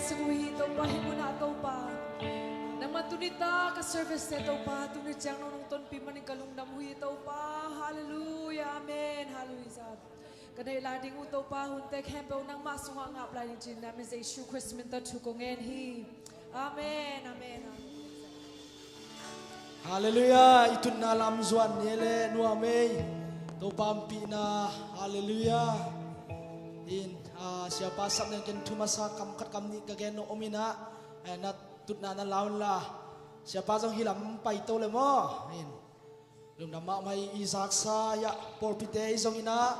Sing uh hi Topa, hih munah Topa. Nangman tuni tak ka service te Topa, tuni ciang nong nong tonpih manin ka lungdam uh hi Topa. Halleluiah, amen. Halleluiah. Ka neih lai ding uh Topa, hunte khempeuh nangmah sungah ngap lai ding cin, na min Jesu Khrist min tawh thu kong ngen hi. Amen, amen, amen. Halleluiah. I tutna lam zuan ni le nuam ei. Topa ompihna. Halleluiah. In, ah, siapa sap neng ken thu masa kam khat kam nih ka gen nong om inah, eh, na tutna na la un la. Siapa zong hih lam pai to le maw. In, lungdam mahmah i zaksa, ya, pawlpite i zong inah,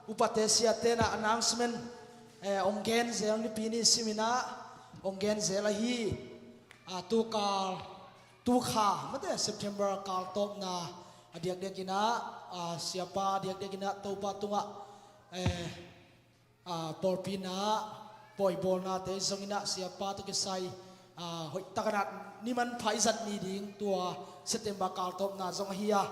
upate siate na announcement, eh, ong gen zel, nipi ni sim inah ong gen zel ahi. Ah, tukal, tukha mate, September kal tawpna a diakdiak inah, ah, siapa a diakdiak inah Topa tungah, eh, ah, pawlpi inah pawibawlnate zong inah siapa tawh kisai, ah, hoihtak inah ni manpha i zat ni ding tua September kal tawpna zong ahi a.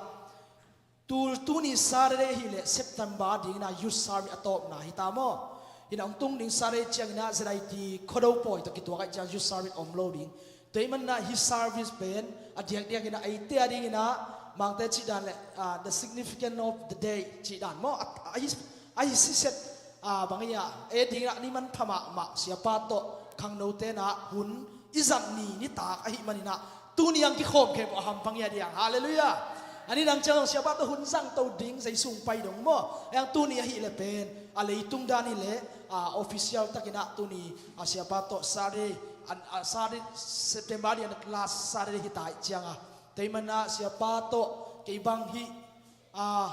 Tul tuni Saturday hileh September ding inah youth service a tawpna hi ta maw. Inah hong tung ding Saturday ciang inah Z I T Khuado pawi tawh kituak ahih ciang youth service om lo ding. Tua ahih manin ah hih service pen a diakdiak inah eite a ding inah Mangte cih dan le, ah, the significance of the day cih dan maw. A, a, a, a hi siset, ah, bang hi a, ei ding inah ni manpha mahmah siapa tawh khangnote inah hun i zat ni nitak ahih manin ah tuni ang kikhawm khempeuh a hampha ngiat hi ang. Halleluiah. A ni dang ciang zong siapa tawh hun zang to ding Jesu hong pai dong maw. Ei ang tuni ahih leh pen a leitung dan hileh, ah, official tak inah tuni, ah, siapa tawh Saturday, an, ah, Saturday, September ding inah last Saturday hi ta ahih ciang a. Tua ahih manin ah siapa tawh kei bang hih, ah,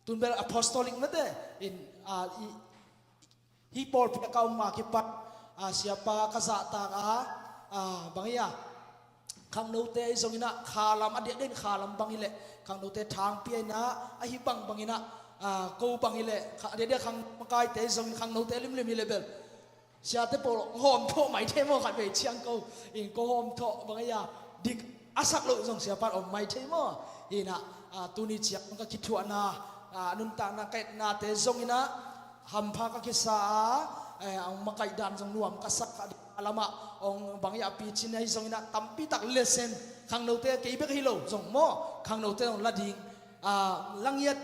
tun bel apostolic mate in, ah, i, hih pawlpi a ka om ma kipat, ah, siapa ka zahtak a, ah, bang hi a, khangnote ahi zong inah khalam a diakdiak in khalam bang hileh khangnote thangpi a inah ahi bangbang inah, ah, ko bang hileh kha-, a diakdiak khang makaite ahi zong in khangnote limlim hileh bel siate pawl hawm thawh mai thei maw, khat vei ciang ko in ko hawm thawh bang hi a, dik a sak loh zong siapa om mai thei maw. Inah, ah, tuni ciang ka kithuahna, ah, nuntakna ka etnate zong inah hampha ka kisa a, eh, ang makaih dan zong nuam ka sak a, a lamah ong bang hi a picin ahi zong inah tampi tak lesson khangnote kei bek hi lo zong maw, khangnote zong la ding, ah, la ngiat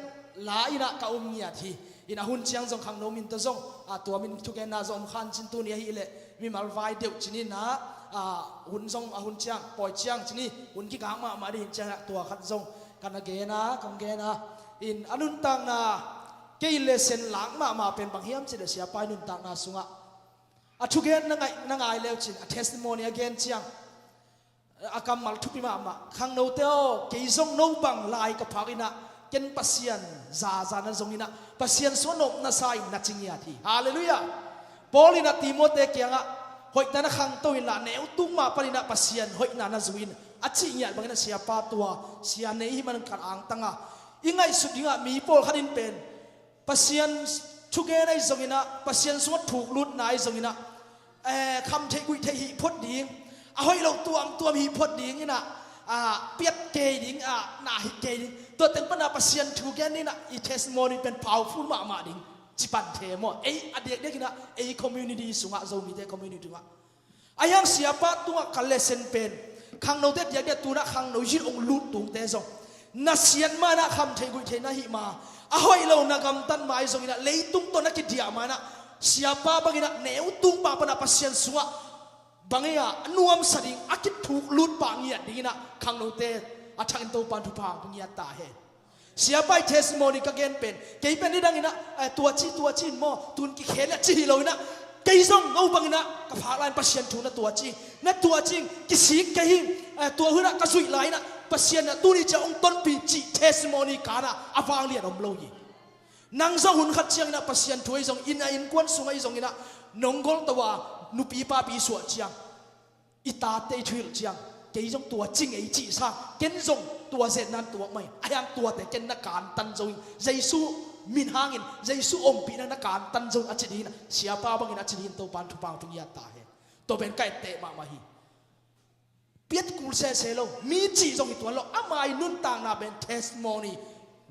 la inah ka um ngiat hi. Inah hun ciang zong khangno min tawh zong, ah, tua min thugenna zong om khan cin tuni ahih leh mimal vai deuh cin inah, ah, hun zong a hun ciang pawi ciang cin hi, hun kikak mahmah ding hi ciang inah tua khat zong ka na gen a, kong gen a. In a nuntakna kei lesson lak mahmah pen bang hiam cih leh siapa i nuntakna sungah a thugen na ngai, na ngai leu cin a testimony a gen ciang a kammal thupi mahmah. Khangnote aw, kei zong no bang lai ka phak inah ken Pasian zaza na zong inah Pasian sungah nopna sa in na ci ngiat hi. Halleluiah. Paul inah Timote kiangah hoihna na khangto inla neutung mah pan inah Pasian hoihna na zui in a cih ngiat bang inah siapa tua sia nei hi man ka angtang a. I ngaihsut dingah mi pawlkhat in pen Pasian thugen ahi zong inah, Pasian sungah thuklutna ahi zong inah, eh, khamtheih guihtheih hih phot ding, a hoih loh tuamtuam hih phot ding inah, ah, piat kei ding, ah, na hih kei ding. Tua teng panah Pasian thugen inah i testimony pen powerful mahmah ding ci pan thei maw. Ei a diakdiak inah ei community sungah, Zomite community sungah. Ahi hang siapa tungah ka lesson pen khangnote diakdiak tunah khangno zin ong lut tungte zong na siat ma inah khamtheih guihtheih na hih ma, a hoih lo na gamtat ma ahi zong inah leitung tawh na kidiah ma inah siapa bang inah neutung pah panah Pasian sungah bang hi a, a nuamsa ding, a kithuk lut pah ngiat ding inah khangnote a thakin Topan thupha ngiat ta hen. Siapa i testimony ka gen pen kei pen nidang inah, eh, tuaci tuaci in maw, tun kikhel a ci hi lo inah, kei zong no bang inah ka phak lai in Pasian thu na tuaci, na tuaci in kisik kei hi. Eh, tua hun ah ka zuih lai inah Pasian ah tuni ciang ong tonpih cih testimony kanah a vanglian om lo hi. Nang zong hun khat ciang inah Pasian thu ahi zong inah, innkuan sung ahi zong inah nong gol to a, nupi papi suah ciang i tate i thuhilh ciang kei zong tua ci ngei cih sang, ken zong tua zetnan tuak mai. Ahi hang tuate ken na kantan zo in, Jesu min hangin, Jesu ompihna na kantan zo in a ci ding in, siapa bangin a ci ding in Topan thupha tung ngiat ta hen. Tua pen ka etteh mahmah hi. Piat kul sese lo, mi cih zong hi tuan lo, ama i nuntakna pen testimony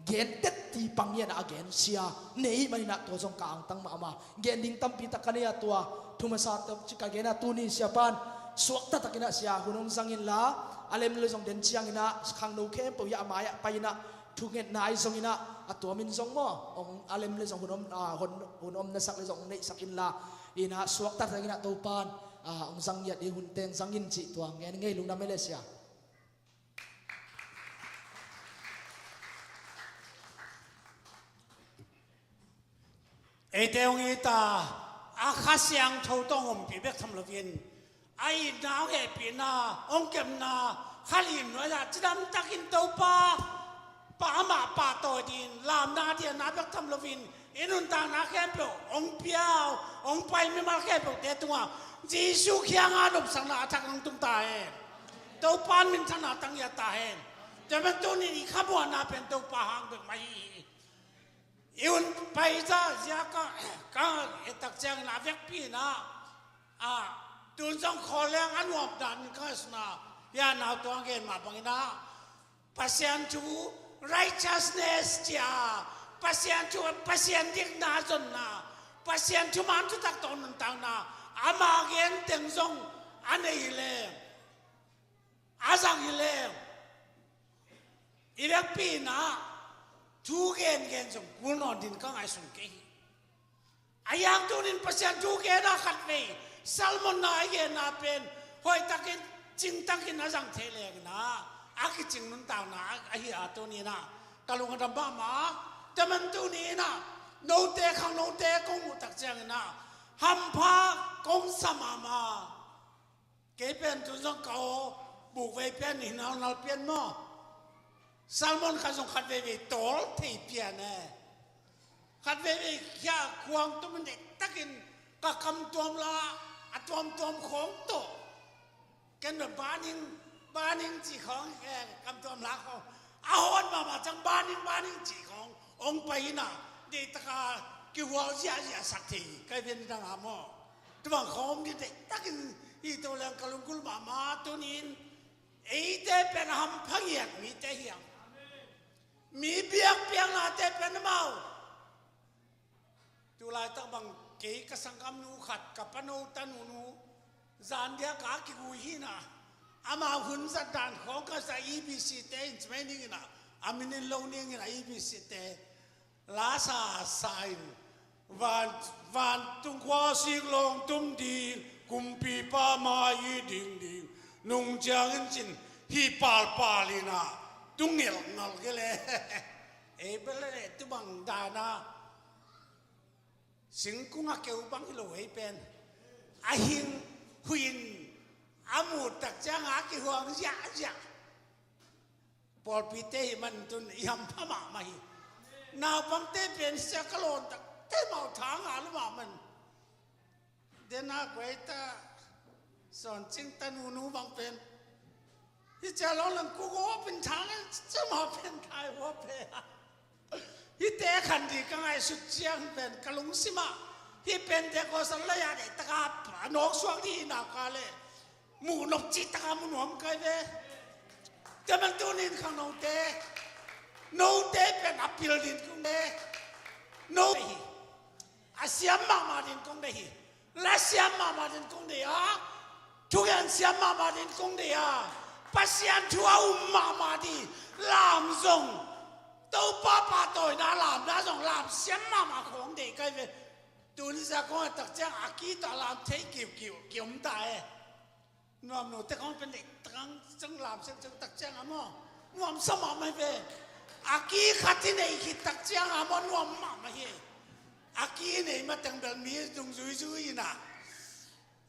gen tet Ti pang hian a gen sia nei maninah tua zong ka angtang mahmah. Gen ding tampi tak ka nei a tua thu masa ci ka gen a tuni sia pan suakta takinah sia hun hong zang inla a lem le zong den cianginah khangno khempeuh hi a mai-ah pai inah thungetna ahi zonginah a tuamin zong maw hong a lem le zong hun om, a, hun, hun om nasak le zong hong neihsak inla inah suakta takinah Topan, a, hong zang ngiat i hun teng zang in cih tua ngen ngei lungdam e le sia. Eite hong it a, a Kha Siangtho tawh hong ompih bek tham loin a itna hong hehpihna hong kepna kha lim nuai-ah cidam takin Topa pa amah pahtawi dingin lamna dianna bek tham loin i nuntakna khempeuh hong piau hong pai mimal khempeuhte tungah Jesu kiangah nopsakna a thak hong tung ta hen. Topa in minthanna tang hiat ta hen. Tua man tunin i khamuanna pen Topa hang bek mah hi. I hun pai zahzia ka, ka et tak ciangin a vekpi inah, a, tun zong khawleng a nuam dan ka suna hia nau tuang gen mah banginah Pasian thu righteousness cia, Pasian thu, Pasian dikna zonna, Pasian thuman thutak tawh nuntakna ama gen teng zong a nei hi leng a zang hi leng i vekpi inah thu gengen zong kul nawn din ka ngaihsun kei hi. A hiang tunin Pasian thu gen a khatvei Salmon na i genna pen hoihtakin cingtakin a zang thei lenginah a kicing nuntakna ahi a tuninah ka lung a dam mahmah. Tua man tuninah note khang note kong muh tak cianginah hampha kong sa mahmah. Kei pen tun zong ka aw bukvei pian ni nalnal pian maw? Salmon khat zong khat veivei tawl thei pian e. Khat veivei khia khuang tum in deihtakin ka kamtuam la a tuamtuam khawng tawh ken bek baning baning ci khawng, eh, kamtuam la khawng a hawn mahmah ciang baning baning ci khawng hong pai inah deihtaka kihual ziahziah sak thei kai ven dang a maw? Tubang khawm dih deihtakin hi to leng ka lunggulh mahmah tunin eite pen a hampha ngiat mite hiam? Mi biakpiaknate pen amau. Tulaitak bang kei ka sanggamnu khat ka pano tanunu zandia ka kigui hinah amau hun zat dan khawng ka zat E B C te in cimai ninginah a minin lo ninginah E B C te lasa sa in van, vantung khua sik lawng tum ding kumpipa mai i ding ding nung ciangin cin hi palpal inah tung ngelhngal kei le. Ei bel le tubang dana singkung a keu bang hi lo ei pen a hing huin a mut tak cianga a kihuang ziahziah. Pawlpite hi man tun i hampha mahmah hi. Naupangte pen sia ka lawn takte mau tha nga lua mah man. Dena guaita sawncing ta nunu bang pen hi cia lawn lang ku go pin tha le cia ma pen thai hua pe. Hite khan di ka ngaihsut ciang pen ka lungsimah hi pen te ko san la ya de taka a nawk suak di na ka le. Muh nop cih taka mu nuam kai ve. Tua man tunin khang note, note pen a pil din kong de. No hi. A siam mahmah din kong de hi. La siam mahmah din kong de a. Thugen siam mahmah din kong de a. Pasian thu a um mahmah di. Lam zong. Topa pahtawina lam na zong lam siam mahmah kong de kai ve. Tuni za kong a tak ciang a ki ta lam thei kiu kiu kium ta e. Nuam no te khawng pen deih takang cang lam seng cang tak ciang a maw nuam sa mahmah ve. A ki khat hi nei khit tak ciang a maw nuam mahmah hi. A ki nei mateng bel mi nung zuizui ina.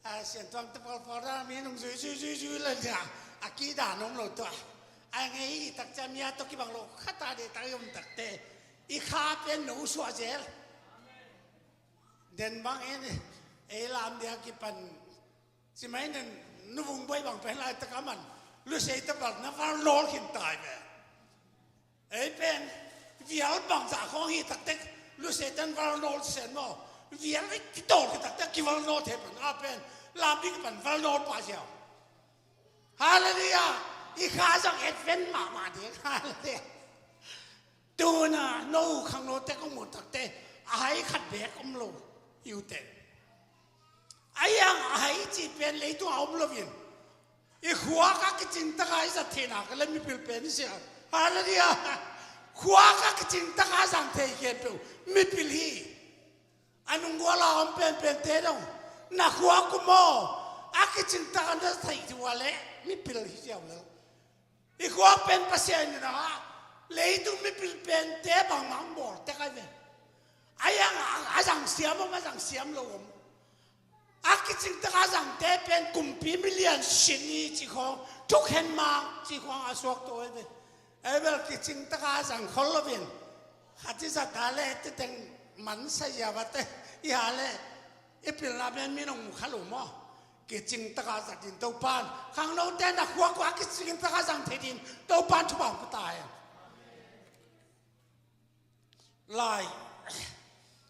A sian tuang te pawlpawl dan mi nung zuizui zuizui la ina. A ki dan om lo tua. A ngei hi tak ciang mi a tawh kibang lo khat a deih tak i om tak te. I kha pen no suah zel. Den bang en ei lam dia kipan Cimai nen nuvung buai bang pen laitak a man lusei ta bal na val nawl khin tai ve. Ei pen vial bang za khawng hi taktek lusei tan val nawl sen maw? Vial ei kitol khin taktek kival nawl thei pan a pen lam ding pan val nawl pa ziau. Hallelujah. I kha zang et ven mahmah ding. Hallelujah. Tuna no khangnote kong muh takte a hai khat beek om lo hi uh teh. A hiang a hai cih pen leitungah om loin i khuak a kicingtaka i zat theihna ka le mipil pen i sia. Halleluiah. Khuak a kicingtaka zang thei khempeuh mipil hi. A nunggua la om penpente dong na khuak uh maw? A kicingtaka na zat theih uh a le mipil hi ziau lel. I khuak pen Pasian in a leitung mipil pente bangmah bawl tek ai ve. A hiang a zang siam om, a zang siam lo om. A kicingtaka zangte pen kumpi milian sini cih khawng, thukhen mang cih khawng a suak to ai ve. Ei bel kicingtaka zang khol loin khat i zat a le titeng man sa ia vate i ha le i pilna pen mi nong mu kha lo maw? Kicingtaka zat din Topan khangnote na khuak uh a kicingtaka zang thei din Topan thupha hong pia ta hen. Lai,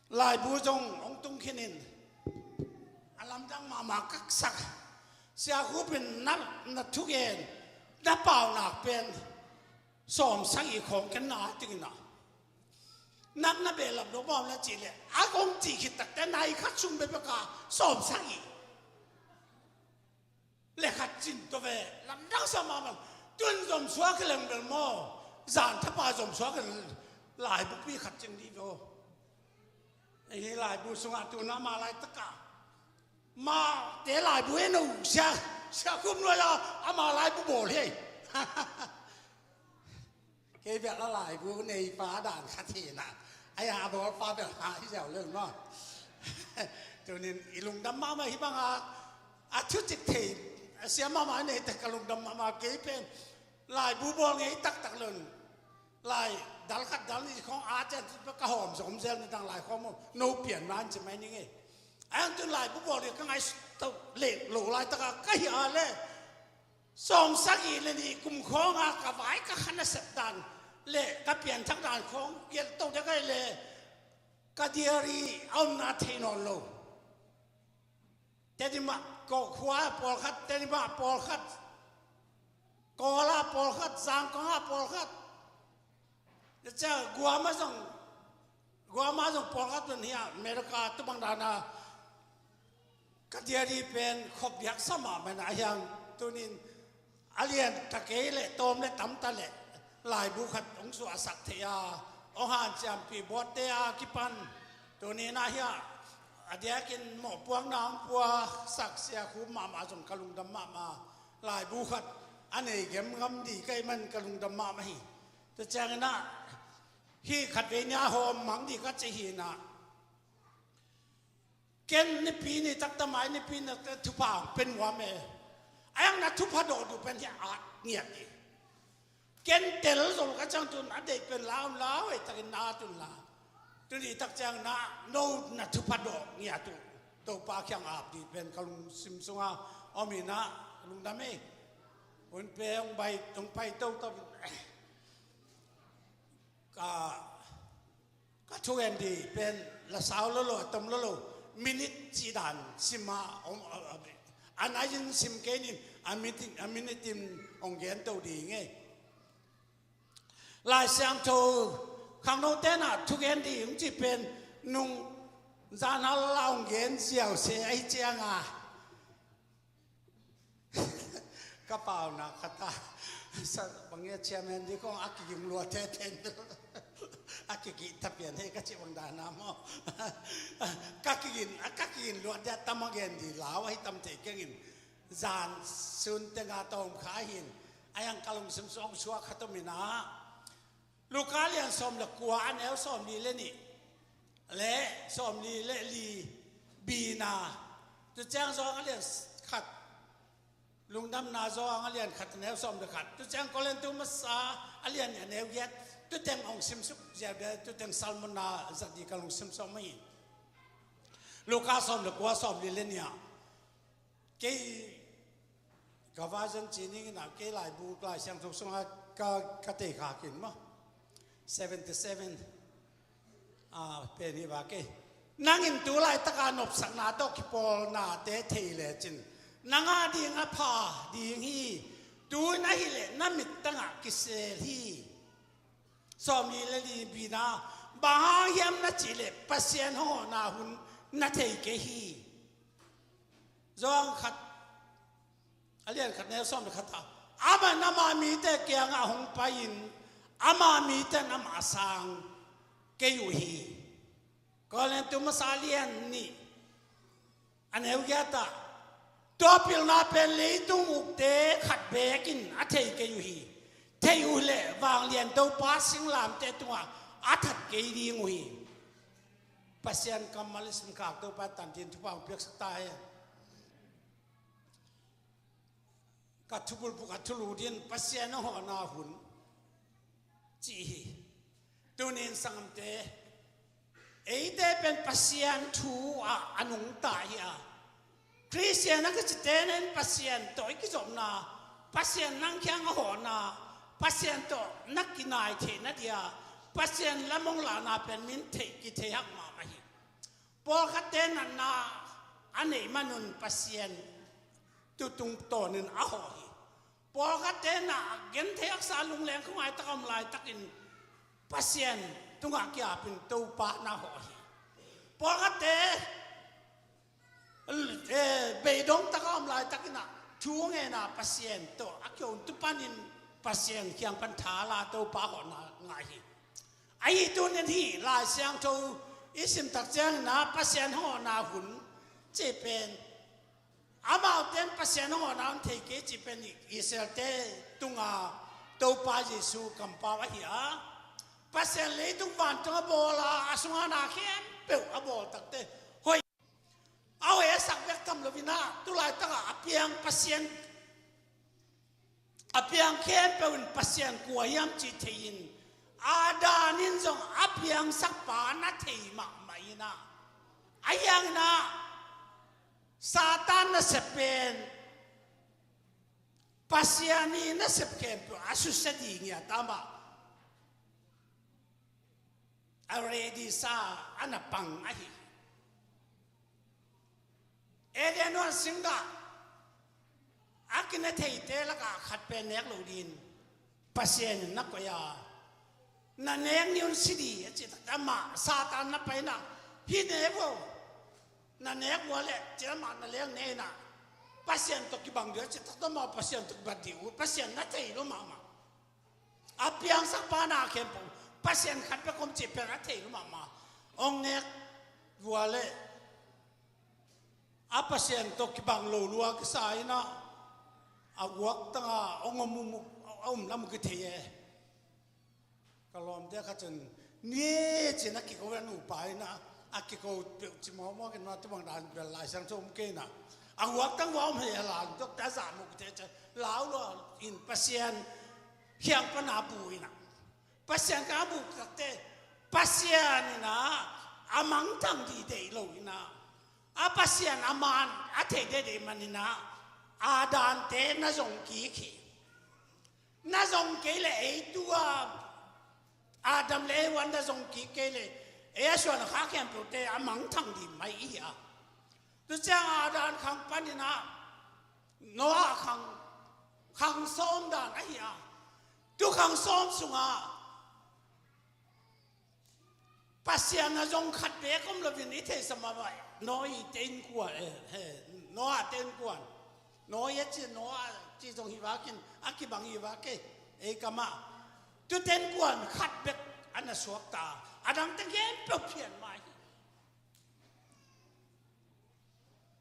laibu zong hong tung khinin a lamdang mahmah kaksak. Sia Khup in na, na thugen na paunak pen sawm sagih khawng ken na a tingin a nak na behlap lo maw na cih leh a kong cih khit takte nai khat sung bekbek a sawm sagih le khat cin tawh ve. Lamdang sa mahmah. Tun zomsuak hi leng bel maw, zan thapa zomsuak hi leng laibupi khat cin dih ve aw. Ei hi laibu sungah tuna ama laitakah mate laibu en uh sia, Sia Khup nuai a ama laibu bawl hi. Kei bel a laibu neipa dan khat hi na. Ai a bawlpa bel ha hi ziau lel maw? Tunin i lungdam mahmah hi banga a thucik thei a siam mahmah nei te ka lungdam mahmah kei pen. Laibu bawl ngei taktak lon. Lai dal khat dal nih khawng a cian ka hawm zom zel ni dang lai khawng maw no pian man ci mai ni ngei. A yang tun laibu bawl ka ngai to le lo laitaka ka hi a le. Sawm sagih le nih kum khawnga ka vai ka khan a sep dan le ka pianthak dan khawng gelh to dek ai le ka diary a omna thei nawn lo. Tedim ah Kawhkhua pawlkhat, Tedim ah pawlkhat, Kawl ah pawlkhat, Zangkong ah pawlkhat. Cia Guam ah zong, Guam ah zong pawlkhat tun hi a, America tu bang dana ka diary pen khop biak sa mahmah a hiang tunin a lian ta kei le tawm le tam ta le laibu khat hong suahsak thei a, hong hanciampih buatte a kipan tunin a hi a, a diakin mawhpuakna hong puaksak Sia Khup mahmah zong ka lungdam mahmah. Laibu khat a nei gemgam dih ka hih man ka lungdam mahmah hi. Tua ciangin ah hih khatvei ni a hawm mang dih ka ci hi na. Ken nipi ni taktak mai nipi ni taktak thupha hong pia nuam e. A yang na thupha dawh duh pen hi a at ngiat hi. Ken tel zong ka ciang tun a deih pen lau lau ei takin na tun la. Tuni tak ciang na no na thupha dawh ngiat uh Topa kiang ap dih pen ka lungsim sunga om hi na lungdam ei. Hun pe hong bai hong pai toto ka Ka thugen dih pen la sau lolo a tom lolo minit cih dan sim a om a nai in sim kei nin a minit a minit in hong gen to ding e. Lai Siangtho khangno tenah thugen dih hong cih pen nung zan hal la hong gen ziau se ahi cianga Ka paunak khat a sa bang e chairman dih kong a kiging luate pen a kigih tapian hei ka cih bang dana maw? Ka kigin a ka kigin luat dia tam a gen dih lau ahi tam thei kengin zan sun tenga tawm kha ahin a yang ka lungsim suang suak khat om inah Luka lian sawm le kua a neu sawm li le nih le sawm li le li bina tu ciang zawng a lian khat Lungdamna zawng a lian khat a neu sawm le khat tu ciang Korintu masa a lian nih a neu giat tu teng hong simsuk ziau dia tu teng salmonna zat dih ka lungsim sawm hi. Luka sawm le kua sawm li le nih ah kei ka version ci ning inah kei laibu Lai Siangtho sungah ka ka tei kha kin maw seventy seven a pen hi ba kei nang in tu laitaka nopsakna tawh kipawlnate thei lecin nang a ding a pha ding hi. Tu in ahileh na mittangah kisel hi. Sawmli le li bina, bang hang hiam na cih leh Pasian hong hawhna hun na thei kei hi. Johan khat, a lian khat neu sawm le khat ah, amah in ama mite kiangah hong pai-in, ama mite in amah a sang kei uh hi. Korintu masa lian nih, a neu giat ah, tua pilna pen leitung ukte khat beek in a thei kei uh hi. Thei uh leh vanglian Topa singlamteh tungah a that kei ding uh hi. Pasian kammal i simkhak Topa tantin thupha hong piaksak ta hen. Ka thubulphuh, ka thulu din Pasian hong hawhna hun ci hi. Tunin sanggamte, eite pen Pasian thu ah a nungta hi a, Khristian a kicite in Pasian tawh i kizopna, Pasian nang kiang a hawhna, Pasian tawh na kinai theihna dia Pasian lam hong lahna pen min theih, kithei hak mahmah hi. Pawlkhatte natna a neih manun Pasian tu tungtawnin a hawh hi. Pawlkhatte na genthei haksa lungleng khawng laitak a om laitakin Pasian tungah kiapin Topa na hawh hi. Pawlkhatte, eh, beidong taka om laitakin ah thu ngen a Pasian tawh a kiho un, tu panin Pasian kiang pan tha la Topa hawhna ngah hi. Ahi tunin hih Lai Siangtho i sim tak ciangin ah Pasian hawhna hun cih pen, amaute in Pasian hawhna hun thei kei cih pen Israelte tunga Topa Jesu kampau ahi a, Pasian leitung vantung a bawl a, a sunga na khempeuh a bawl takte hoih, a hoih a sak bek tham loin ah, tu laitakah a piang Pasian, a piang khempeuh in Pasian kua hiam cih thei-in, Adam in zong a piangsakpa na thei mahmah in ah, ahi hangin ah Satan nasep pen Pasian i nasep khempeuh a susia ding hi a, tama a ready sa a na pang ahi. Eden huan singgah a kine theite lakah khat pen nek lo din Pasian in na koih a, na nek ni un si di a cih takte amah Satan na pai in ah, hi ne vo, na nek ua leh cih amah na leng ne in ah, Pasian tawh kibang dih a cih takte amah Pasian tawh kibang dih uh, Pasian na thei lo mahmah. A piangsakpa na khempeuh Pasian khat bek om cih pen a thei lo mahmah. Hong nek ua leh a Pasian tawh kibang lo lua kisa in ah, a guaktang a hong om, a om lam uh kithei e. Ka lawmte khat cun ni cin a kiko a nupa in ah, a kiko peuh ci mawkmawk in ah, tu bang dan bel Lai Siangtho om kei in ah, a guaktang ua om hi a, la in tuakte a zah mu kithei ciang lau lua in Pasian kiang pan a bu in ah, Pasian kiang a bu takte Pasian in ah a mangthang dih deih lo in ah, a Pasian a man a thei deihdeih man in ah, Adamte na zong kik hi. Na zong kei leh ei tu a, Adam le Eva na zong kik kei leh ei a suan a kha khempeuhte a mangthang dih mai i hi a. Tu ciang Adam khang panin ah Noah khang, khang sawm dan ahi a. Tu khang sawm sungah Pasian a zong khat beek om loin i theihsa mah bang, Noah te innkuan, eh, eh, Noah te innkuan. Noah ci, Noah ci zong hi vakin, a kibang hi vak e, ei kamah. Tu te innkuan khat bek a na suakta, a dangte khempeuh phian mah hi.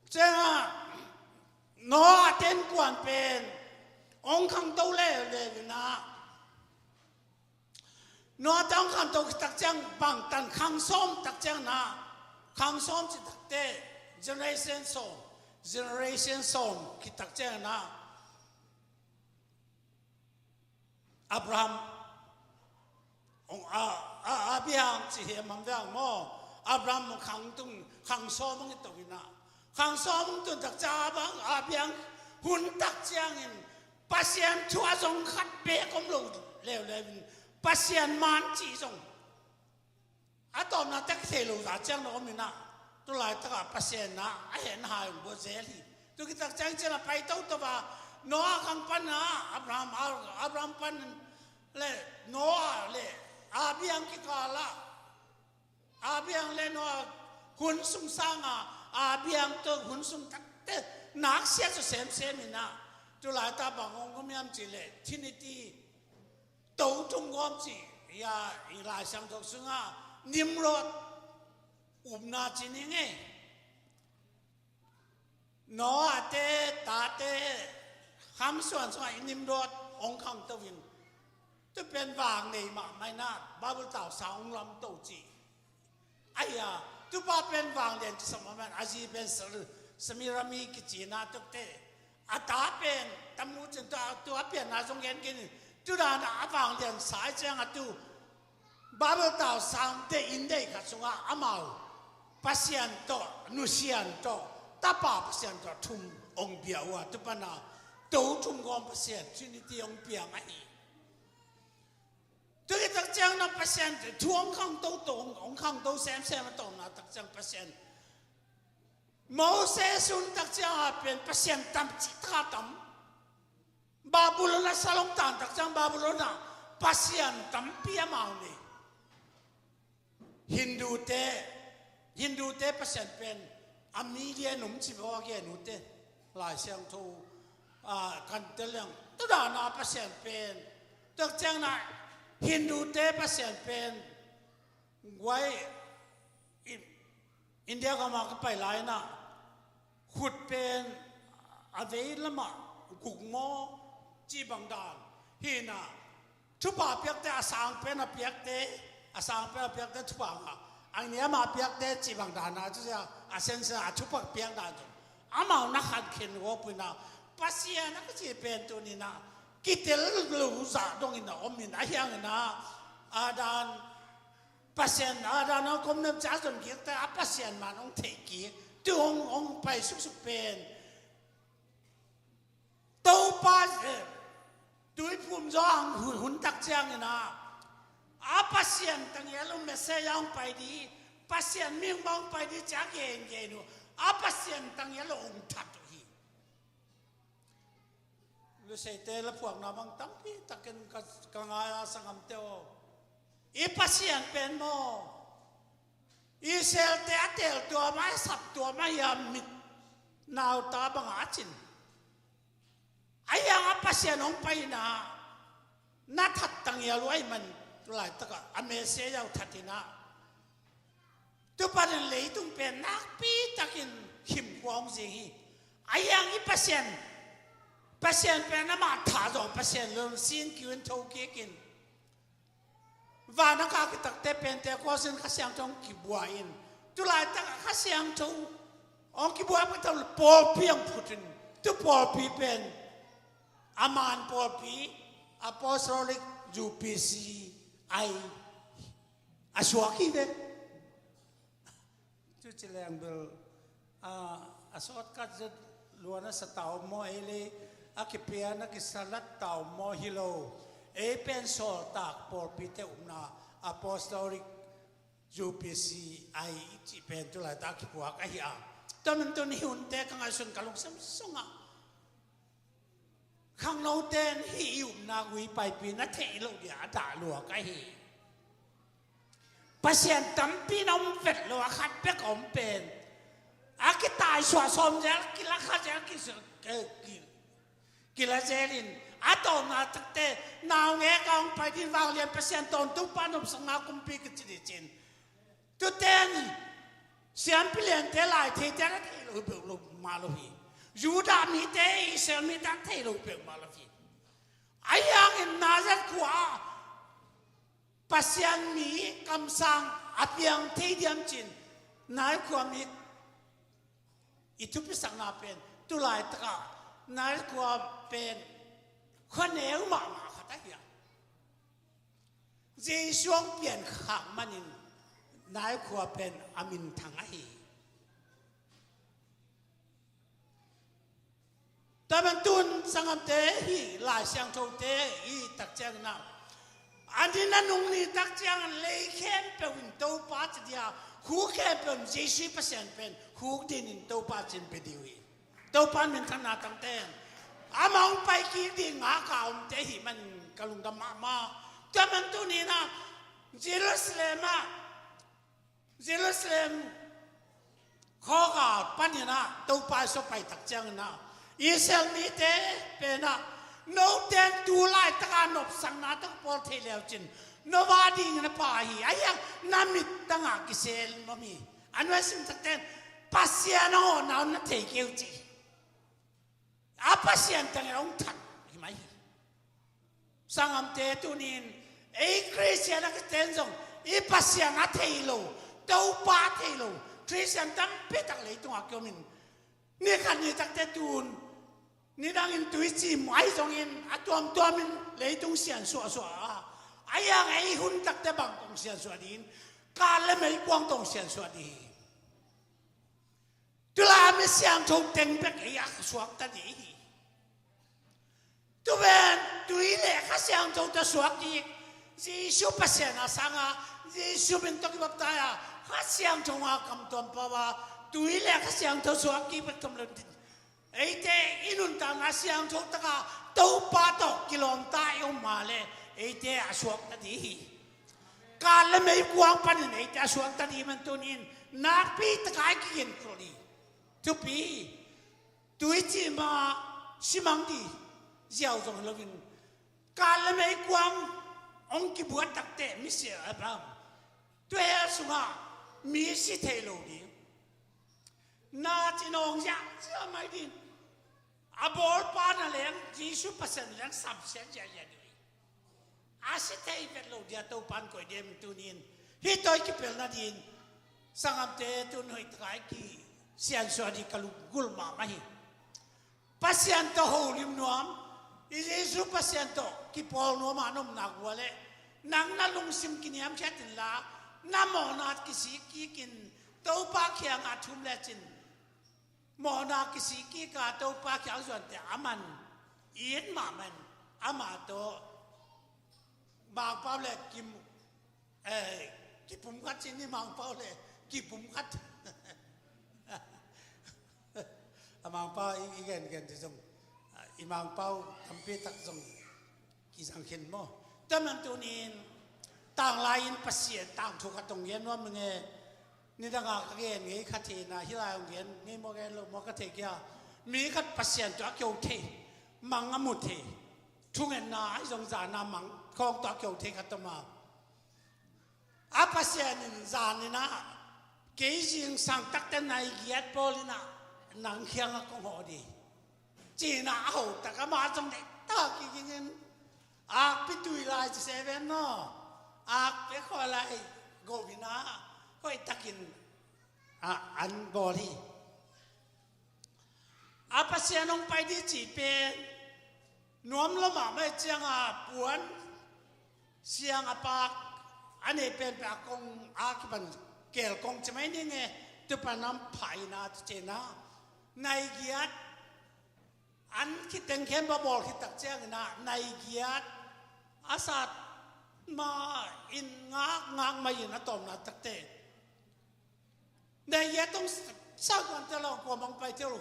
Ciangah Noah te innkuan pen hong khangto leuleu in ah, Noah te hong khangto khit tak ciang bangtan khang sawm tak ciang in ah, khang sawm ci takte generation sawm, generation sawm khit tak ciang in ah, Abraham, ong, a, a, Abraham ci hi a, mam veng maw? Abraham khang tung, khang sawm hong i to in ah, khang sawm hong tun tak ciang, Abraham, Abraham hun tak ciangin Pasian thu a zong khat beek om lo leuleu in, Pasian man ci zong a tawpna tek thei lo zah ciang na om in ah, tu laitakah Pasian in ah a hehna hai hong buat zel hi. Tu khit tak ciang ciang a pai toto a, Noah khang pan ah, Abraham, Abraham pan le Noah le Abraham kikal ah, Abraham le Noah hun sung sangin, Abraham tawh hun sung takte naksiat zaw semsem in ah, tu laitak bang hong om hiam cih leh Trinity, To thum gawm cih, ya, i Lai Siangtho sungah Nimrod upna ci ning e. Noah te, tate, Ham suan sungah i Nimrod hong khangto in, tu pen vang nei mahmah in ah, Babel tausang hong lamto cih. Ahi a, tupa pen vanglian kisam a man, a zi pen Sel-, Semirami kici in ah, tukte a ta pen Tammuz in, tua, tua pianna zong gen khin in, tu dan a vanglian sa i ciang a tu Babel tausang deih inn deih khat sungah amau Pasian tawh, nusian tawh, tapa Pasian tawh thum hong bia uh a, tu pan a To thum gawm Pasian, Trinity hong piang ahi. Tu hi tak ciang na Pasian thu hong khangto, to hong, hong khangto semsem a tawpna tak ciang Pasian. Moses hun tak ciang a pen Pasian tam cih tak a tam. Babylon a salong tan tak ciang Babylon ah Pasian tampi amau nei. Hindute, Hindute Pasian pen a million om ci baw a gen uh te. Lai Siangtho, ah, kan tel leng, tu dan a Pasian pen, tak ciang na Hindute Pasian pen, guai, i-, India gam ah ka pai lai in ah, khut pen a vei lamah guk maw cih bang dan hi in ah, thupha piakte, a sang pen a piakte, a sang pen a piakte thupha ngah. Ang ni ama piakte cih bang dan a, tu sia, a sensen a thupha piak dan tu. Amau na khan khen gawp uh in ah, Pasian a ka cih pen tuni in ah kitel lo zah dong in ah om in, ahi hangin ah, a dan Pasian a dan a kom nem ca zon kik te a Pasian man hong theih kik, tu hong, hong pai suksuk pen. Topa, eh, tuiphum zaw ang hun, hun tak ciangin ah, a Pasian tangial uh Messiah hong pai di, Pasian mihing hong pai di cia gen gen uh, a Pasian tangial uh hong that uh hi. Luseite la phuakna bang tampi takin ka, ka ngai a sanggamte aw. I Pasian pen maw, Israelte a teel tuam a, a sap tuam a, hi a mit nauta bang a cin. Ahi hang a Pasian hong pai in ah, na that tangial uh ahih man, tu laitak ah a Messiah uh that in ah, tu panin leitung pen nakpi takin khimkhua hong zing hi. Ahi hang i Pasian, Pasian pen amah thah zaw, Pasian lungsim kiu in thokik in. Van a kah kitakte Pentecost in Kha Siangtho hong kibua in, tu laitak a Kha Siangtho hong kibua, pawlpi hong phut in, tu pawlpi pen a man pawlpi, Apostolic U P C I a suak hi ve. Cuci leng bel, a, a sawtkat zet luan a sa ta om maw, ei le a kipian a kisalat ta om maw hi lo. Ei pen sawltak pawlpite upna Apostolic U P C I cih pen tu laitak a kipuak ahi a. Tua man tun hih hunte ka ngaihsun ka lungsim sungah khangnote in hih i upna gui paipih na theih loh dia a dah lua ka hi. Pasian tampi na om vet lo a, khat bek a om pen a kitaisuah sawm zel, kila kha zel, ki, eh, ki, kila zel in a tawpna takte naungek a hong pai ding vanglian Pasian tawntung pa nopsakna kumpi kici ding cin. Tuten siampi liante, lai theite a thei lo peuh lo mah lo hi. Judah mite, Israel mite a thei lo peuh mah lo hi. Ahi hangin Nazareth khua ah Pasian mi kamsang a piang thei diam cin, Nazareth khua mi i thupisakna pen, tu laitak ah Nazareth khua pen khua neu mahmah khat ahi a. Jesu hong piankhak manin Nazareth khua pen a minthang ahi. Tua man tun sanggamte, hih Lai Siangthote i tak ciangin ah, a ni a nung ni tak ciangin lei khempeuh in Topa ci dia, khuk khempeuh in Jesu Pasian pen khuk dingin Topa ci-in pia ding uh hi. Topa in minthanna tangten amah hong pai kik ding ngak a omte ahih manin ka lungdam mahmah. Tua man tuni-in ah Jerusalem ah, Jerusalem khawkah panin ah Topa Jesu pai tak ciangin ah Israel mite pen ah, note in tu laitak a nopsakna tawh pawl thei le uh cin, no va dingin a pha hi, a hiang na mittang ah kisel mawk hi. A nuai sim takte in Pasian a hawhna un na thei kei uh ci. A Pasian tangin hong that hi mai hi. Sanggamte, tuni in ei Khristian a kiten zong i Pasian a thei lo, Topa a thei lo Khristian tampi tak leitungah kiom in, ni khat ni takte tun nidangin tuicim ahi zongin a tuamtuamin leitung siansuahsuah a, a hiang ei hun takte bang kong siansuah ding, kal le meikuang tawh siansuah ding hi. Tulai mi siangtho teng bek ei a suakta ding hi. Tuven tui le Kha Siangtho tawh suak kik, Jesu Pasian a sanga, Jesu min tawh kibaptai a, Kha Siangtho nga kamtuam pau a, tui le Kha Siangtho suak kik bek tom lo ding. Eite i nuntakna siangtho taka Topa tawh kilawmta i om mah le eite a suakta ding hi. Kal le meikuang panin eite a suakta ding man tunin nakpi taka i kigen kul hi. Thupi hi. Tuicim a simang ding ziau zong hi loin, kal le meikuang hong kibuat takte misi a bang, tuihel sungah mi si thei lo ding. Na ci nawng ziahziah mai ding. A bawlpa na leng, Jesu Pasian leng samsiat ziahziah ding hi. A si thei vet lo dia Topan koih ding tunin. Hih tawh i kipelna ding sanggamte, tun hoih taka i kisiansuah ding ka lunggulh mahmah hi. Pasian tawh holim nuam, i Jesu Pasian tawh kipawl nuam a na om nak uh leh, nang na lungsim kiniamkhiat inla, na mawhna kisik kikin Topa kiangah thum lecin, mawhna kisik kika Topa kiang zuante a man it mahmah in, amah tawh Mangpau le kim, eh, kipumkhat cin, i Mangpau le kipumkhat. A Mangpau i, i gengen ti zong, i Mangpau tampi tak zong kizang khin maw? Tua man tunin tanglai-in Pasian tangthu khat hong gen nuam ing e. Nidanga ka gen ngei kha thei na, hih lai hong gen ngei maw, gen lo maw ka thei kei a, mi khat Pasian tawh a kio thei, mang a mu thei, thungetna ahi zong zana mang khawng tawh a kio thei khat om a, a Pasian in zan in ah, kei zingsang takte nai giat pawl in ah nang kiangah kong hawh ding, ci-in ah a hotak, amah zong deihtak kigingin, akpi tui lai ci se ven maw, akpi khua lai go in ah hoihtakin, ah, an bawl hi. A Pasian hong pai ding cih pen nuam lo mahmah ahih ciangin puan siang a pak a nei penpen a kong a kipan keel kong ci mai ning e, tu pan a pha in ah, tu ci-in ah nai giat an khit teng khempeuh a bawl khit tak ciangin ah nai giat a sat ma in ngakngak mai in a tawpna takte nai giat hong sa kuante lo, kua mah hong pai thei lo.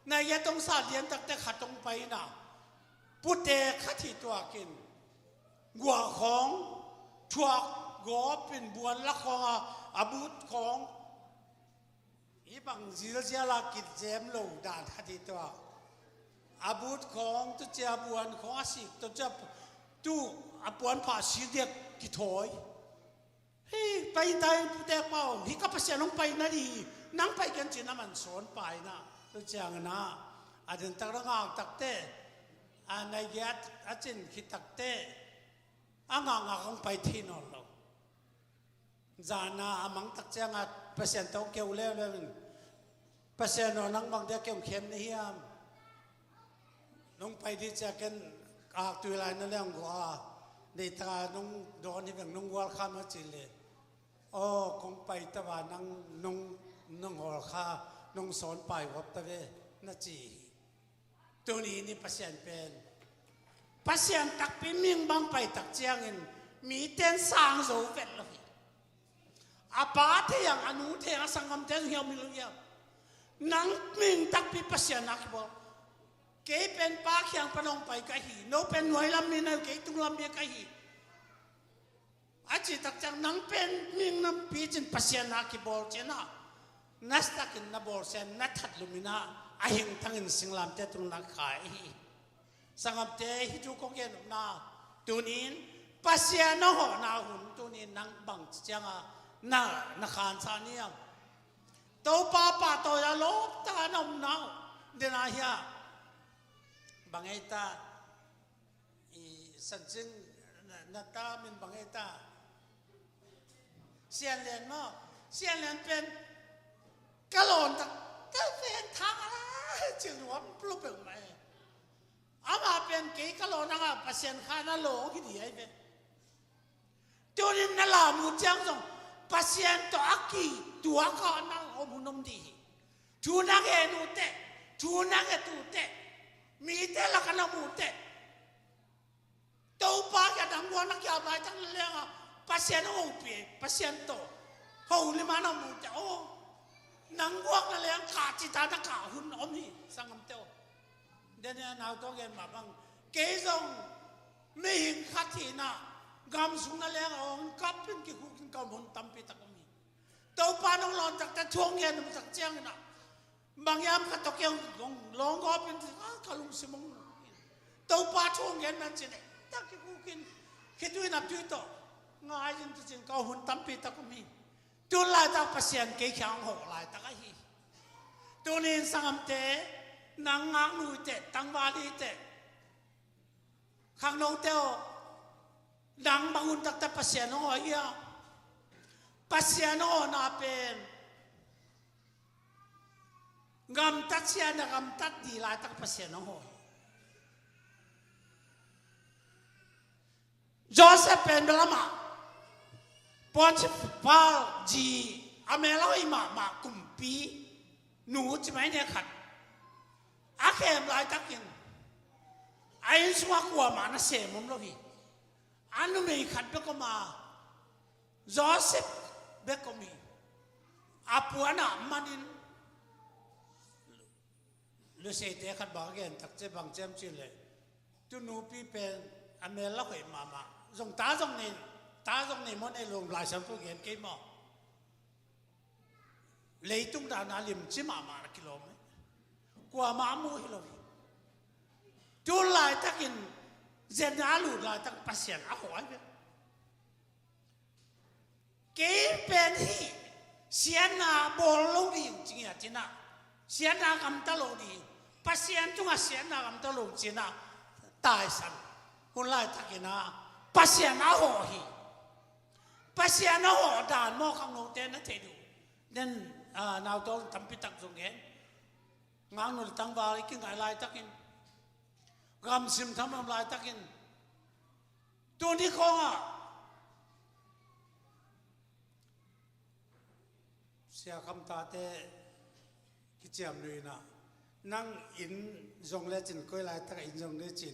Nai giat hong sa lian takte khat hong pai in ah, putek khat hi tuakin, guah khawng thuak gawpin buan lak khawng a, a but khawng, hih bang zilzial a kizem lo dan khat hi tuak. A but khawng, tu cia buan khawng a sik, tu cia tu a puanphah sik diak kithawi. Hei, pai ta in, putek pau, hih ka Pasian hong pai nading hi, nang pai ken, ci-in a man sawn pai in ah, tu ciangin ah a den tak, a ngak takte, a nai giat a cin khit takte, a ngakngak hong pai thei nawn lo. Zan a a mang tak ciangin Pasian tawh keu leuleu in, Pasian aw, nang bang dia kei hong khem na hiam? Nong pai ding cia ken aktui lai na leng gua a, deihtak a nong dawn hi veng, nong gualkham a, ci leh, aw, kong pai ta va, nang nong, nong hawlkha, nong sawn pai huap ta ve, na ci hi. Tuni ni Pasian pen, Pasian takpi mihing bang pai tak ciangin mite in sang zo vet lo hi. A pa thei ang, a nu thei ang, a sanggamte zong hiau mi lo hiam? Nang mihing takpi Pasian na kibawl. Kei pen pa kiang pan hong pai ka hi, no pen nuai lam mi na hi, kei tung lam mi ka hi. A cih tak ciang nang pen mihing nampi cin Pasian na kibawl cin ah, na sitakin na bawl sen na that lumin ah, a hingtangin singlamteh tung na khai hi. Sanggamte, hih thu kong gen nopna, tunin Pasian na hawhna hun tunin nang bang ciang a na, na khansa ni am? Topa pahtawi a lawpta na omna uh dena hia? Bang ei ta? I Sancing na, na ta min bang ei ta? Sianlian maw? Sianlian pen ka lawn tak, ka ven thang a la cil nuam plup peuh mah e. Amah pen kei ka lawn ang a Pasian kha na lawng hi di ai ve. Tunin na lam uh ciang zong Pasian tawh a kituak a na om hun om dih hi. Thu na gen uh teh, thu na nget uh teh, mite lak a na om uh teh, Topa kiang nang guak na kiam laitak na leng a, Pasian a hopih, Pasian tawh ho lima na om uh teh, aw, nang guak na leng kah cita na kah hun om hi, sanggamte aw. Daniel nau tawh gen mah bang, kei zong mihing khat hi-in ah, gam sung na leng a hong kap in kikhukin ka om hun tampi tak om hi. Topa nong lawn takte thu hong gen uh tak ciangin ah, bang hiam khat tawh kei hong lawng gawp in, ah, ka lungsim hong, Topa thu hong gen man cin eh, tak kikhukin, khitui naptui tawh ngai in tu cin ka om hun tampi tak om hi. Tun laitak Pasian kei kiang hong hawh laitak ahi. Tunin sanggamte, nang ngaknu hi teh, tangval hi teh, khangnote aw, nang bang hun takte Pasian hong hawh hia? Pasian hong hawhna pen gamtat sia na gamtat dih laitak Pasian hong hawh hi. Joseph pen bel amah Potifar zi a mel a hoih mahmah kumpi nu ci mai ne khat a khem laitakin a inn sungah kuamah nasem om lo hi. A numei khat bek om a, Joseph bek om hi. A puanah manin Luseite khat bang a gen tak ciang bang ciam cih leh, tu nupi pen a mel la hoih mahmah. Zong ta zong nei, ta zong nei maw, nei lo, Lai Siangtho gen kei maw? Leitung dan a limci mahmah na kilawm hi. Kuamah a mu hi lo hi. Tu laitakin zen a lut laitak Pasian a hawh ai ve. Kei pen hih siatna bawl lo ding ci ngiat in ah, siatna gamta lo ding, Pasian tungah siatna gamta lo ci-in ah taisan hun laitakin ah Pasian a hawh hi. Pasian a hawh dan maw, khangnote na theih duh den, ah, nautawng tampi tak zong gen. Ngaknu le tangval i kingai laitakin, gam simtham lam laitakin, tuni khawngah Sia Kham tate kiciam nuihna, nang inn zong lecin, koi laitak inn zong lecin,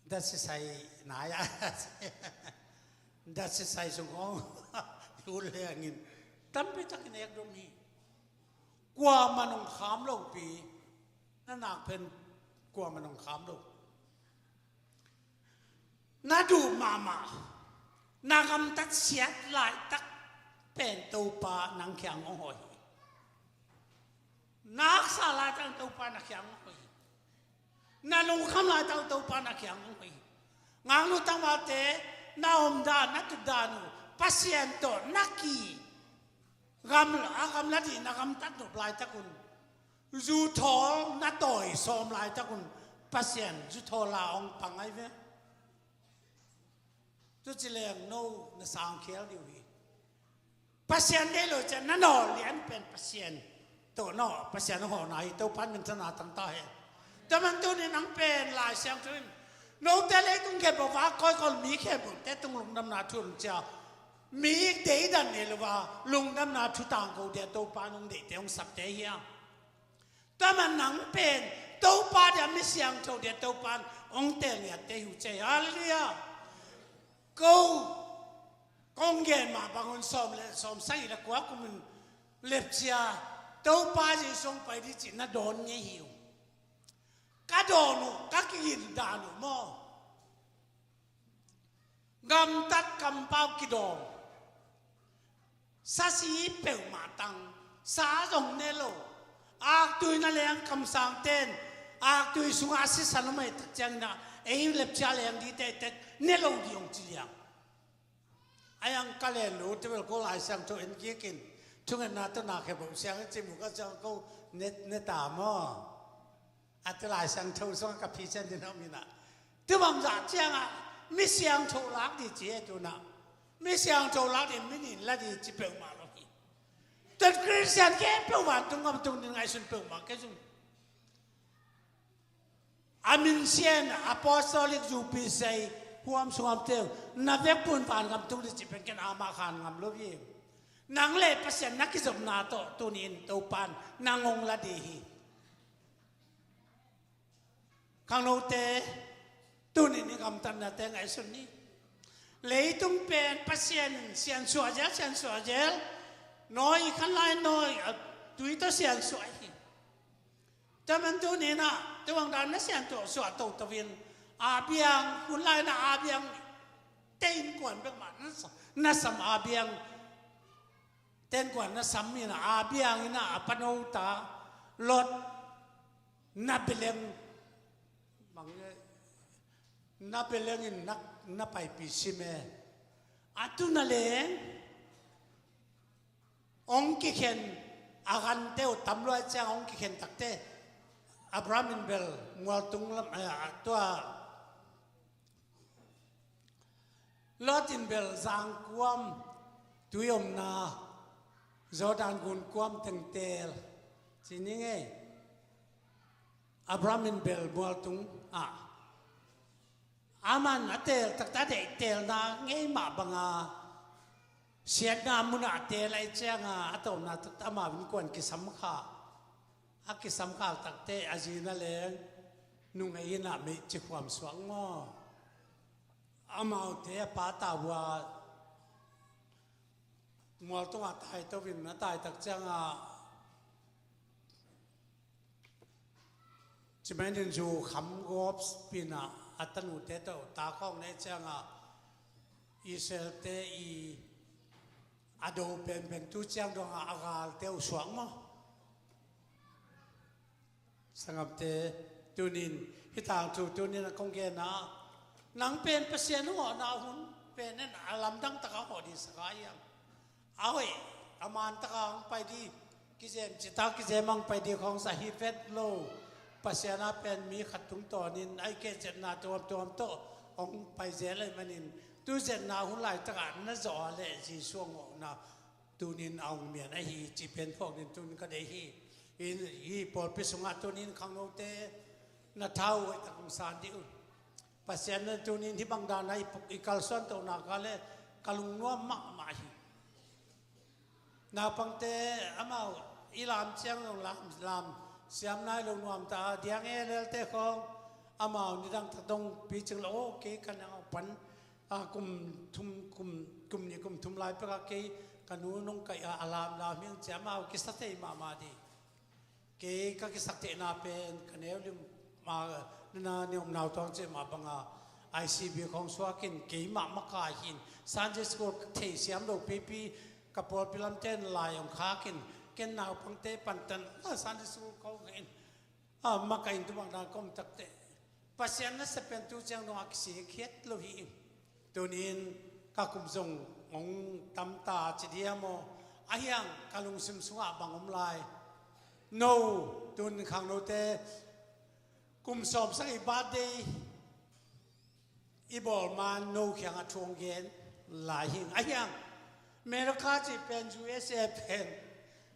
dat sisai nai a, dat sisai sung hong lut lengin tampi takin ekdom hi. Kuamah nong kham lopi, na nak pen kuamah nong kham lo. Na duh mahmah, na gamtat siat laitak pen Topa nang kiang hong hawh hi. Na haksa laitak Topa na kiang hong hawh hi. Na lungkham laitak Topa na kiang hong hawh hi. Ngaknu tangvalte, na omdan, na tutdan uh Pasian tawh na ki, gam, a gamla dih na gamtat nop laitak un, zuthawl na tawi sawm laitak un, Pasian zuthawl a hong pang ai ve. Tuci leng no na sangkhial dih uh hi. Pasian deih lo ciang na nawh lian pen Pasian tawh nawh, Pasian hong hawhna hi. Topa in minthanna tang ta hen. Tua man tuni nang pen Lai Siangtho in, note leitung khempeuh va kawikawi mi khempeuhte tung lungdamna thu hong cia, mi deidan nei lo a lungdamna thu tangko dia Topa nong deihte hong sapte hi a. Tua man nang pen Topa dia, mi siangtho dia Topa in hong teel ngiatte hi uh ci hi. Halleluiah. Ko kong gen mah bangun sawm le sawm sagih le kua kumin lepcia Topa Jesu hong pai dih cih na dawn ngei hi uh. Ka dawn uh, ka kigin dan uh maw? Gamtat kampau kidawm. Sasi peuhmah tang, sa zong ne lo. Aktui na leng kamsangten aktui sungah sisan om ahih tak ciangin ah, ei lepcia leng dite tek ne lo dih hong ci liang. Ai ang ka len lu te bel ko Lai Siangtho en kik in, thungetna tawh na khempeuh siang in ci mu ka ciang ko ne, ne ta maw? A tu Lai Siangtho sungah ka phi cian din om in ah, tu bangzah ciangah mi siangtho lak dih ci e tu nah. Mi siangtho lak dih, mi nin la dih ci peuhmah lo hi. Tua Khristian khempeuh vantung gam tung ding ngaihsun peuhmah kei zong. A min sian apostolic zupi sei huam sungam teu na vekpun van gam tung dih ci pen ken amah khan ngam lo hi. Nang le Pasian na kizopna tawh tuni in Topan nang hong la dih hi. Khangnote, tuni in i gamtatnate ngaihsun ni. Leitung pen Pasian in siansuah zel, siansuah zel. Nawi khan lai nawi, a tui tawh siansuah hi. Tua man tuni in ah, tua bang dan na siansuah toto in, a biang, hun lai na a biang, te innkuan bek mah na sa-, na sam a biang, te innkuan na sam in ah, a biang in ah, a pano ta, Lot, na beleng, mang, na beleng in na, na paipi sim e. A tu na leng, hong kikhen, a gante uh tam lua ciang hong kikhen takte, Abraham in bel mualtung lam, eh, tua, Lot in bel zangkuam, tui omna, Jordan gun kuam teng teel, ci ni ngei. Abraham in bel mualtung ah, aman a teel takte, a deih teelna ngei mah banga, siatna munah a teel ahih cianga, a tawpna takte amau innkuan kisam kha. A kisam khak takte a zi na leng, nungei in ah meih ci khuam suak maw? Amaute a pa tau a, mualtung ah tai to in a tai tak ciangah, ci mai nin zu kham gawp pin ah, a tanute tawh ta khawng nei ciangah, Israelte i a do penpen tu ciang dongah a galte uh suak maw? Sangamte, tunin, hih tangthu tunin a kong genna, nang pen Pasian hawhna hun pen en a lamdang taka hawh dihsak a hiam? A hoih, a man taka hong pai dih, kizem cita kizem hong pai dih khawng sa hi vet lo. Pasian a pen mi khat tungtawnin a i kehcetna tuamtuam tawh hong pai zel ahih manin, tu zetna hun laitakah na zawh a leh Jesuh a ngawhna tunin a hong mian ahi cih pen phawk ding tunin ka deih hi. Hi, hi pawlpi sungah tunin khangnote na tha uh hoih tak hong san dih uh. Pasian na tunin hih bang dan a i puk, i kalsuan tohna ka le ka lungnuam mahmah hi. Naupangte amau i lam ciang zong lam, lam siam nai lo nuam ta a, diang e lelte khawng amau nidang tak dong picing lo, oh, kei ka nang pan a, kum thum, kum, kum nih, kum thum lai pekah kei ka nu nong kaih a, a lamlam hi ang ci a, amau kisa thei mahmah dih. Kei ka kisaktheihna pen ka neu lim, ma, na ni om nau tuang cih mah banga I C B khawng suakin keimah makai hin Sunday school ka theih siam lo pipi, ka pawlpi lamten lai om khakin ken naupangte pantan a Sunday school khawng in a, makaih in tu bang dan ka om takte Pasian na sepen tu ciang dongah kisik khiat lo hi. Tunin ka kum zong hong tamta ci dia maw? Ahiang ka lungsim sungah bang om lai? No, tun khangnote kum sawm sagih birthday i bawl man no khiangah thu hong gen lai hi. Ahiang America cih pen, U S A pen,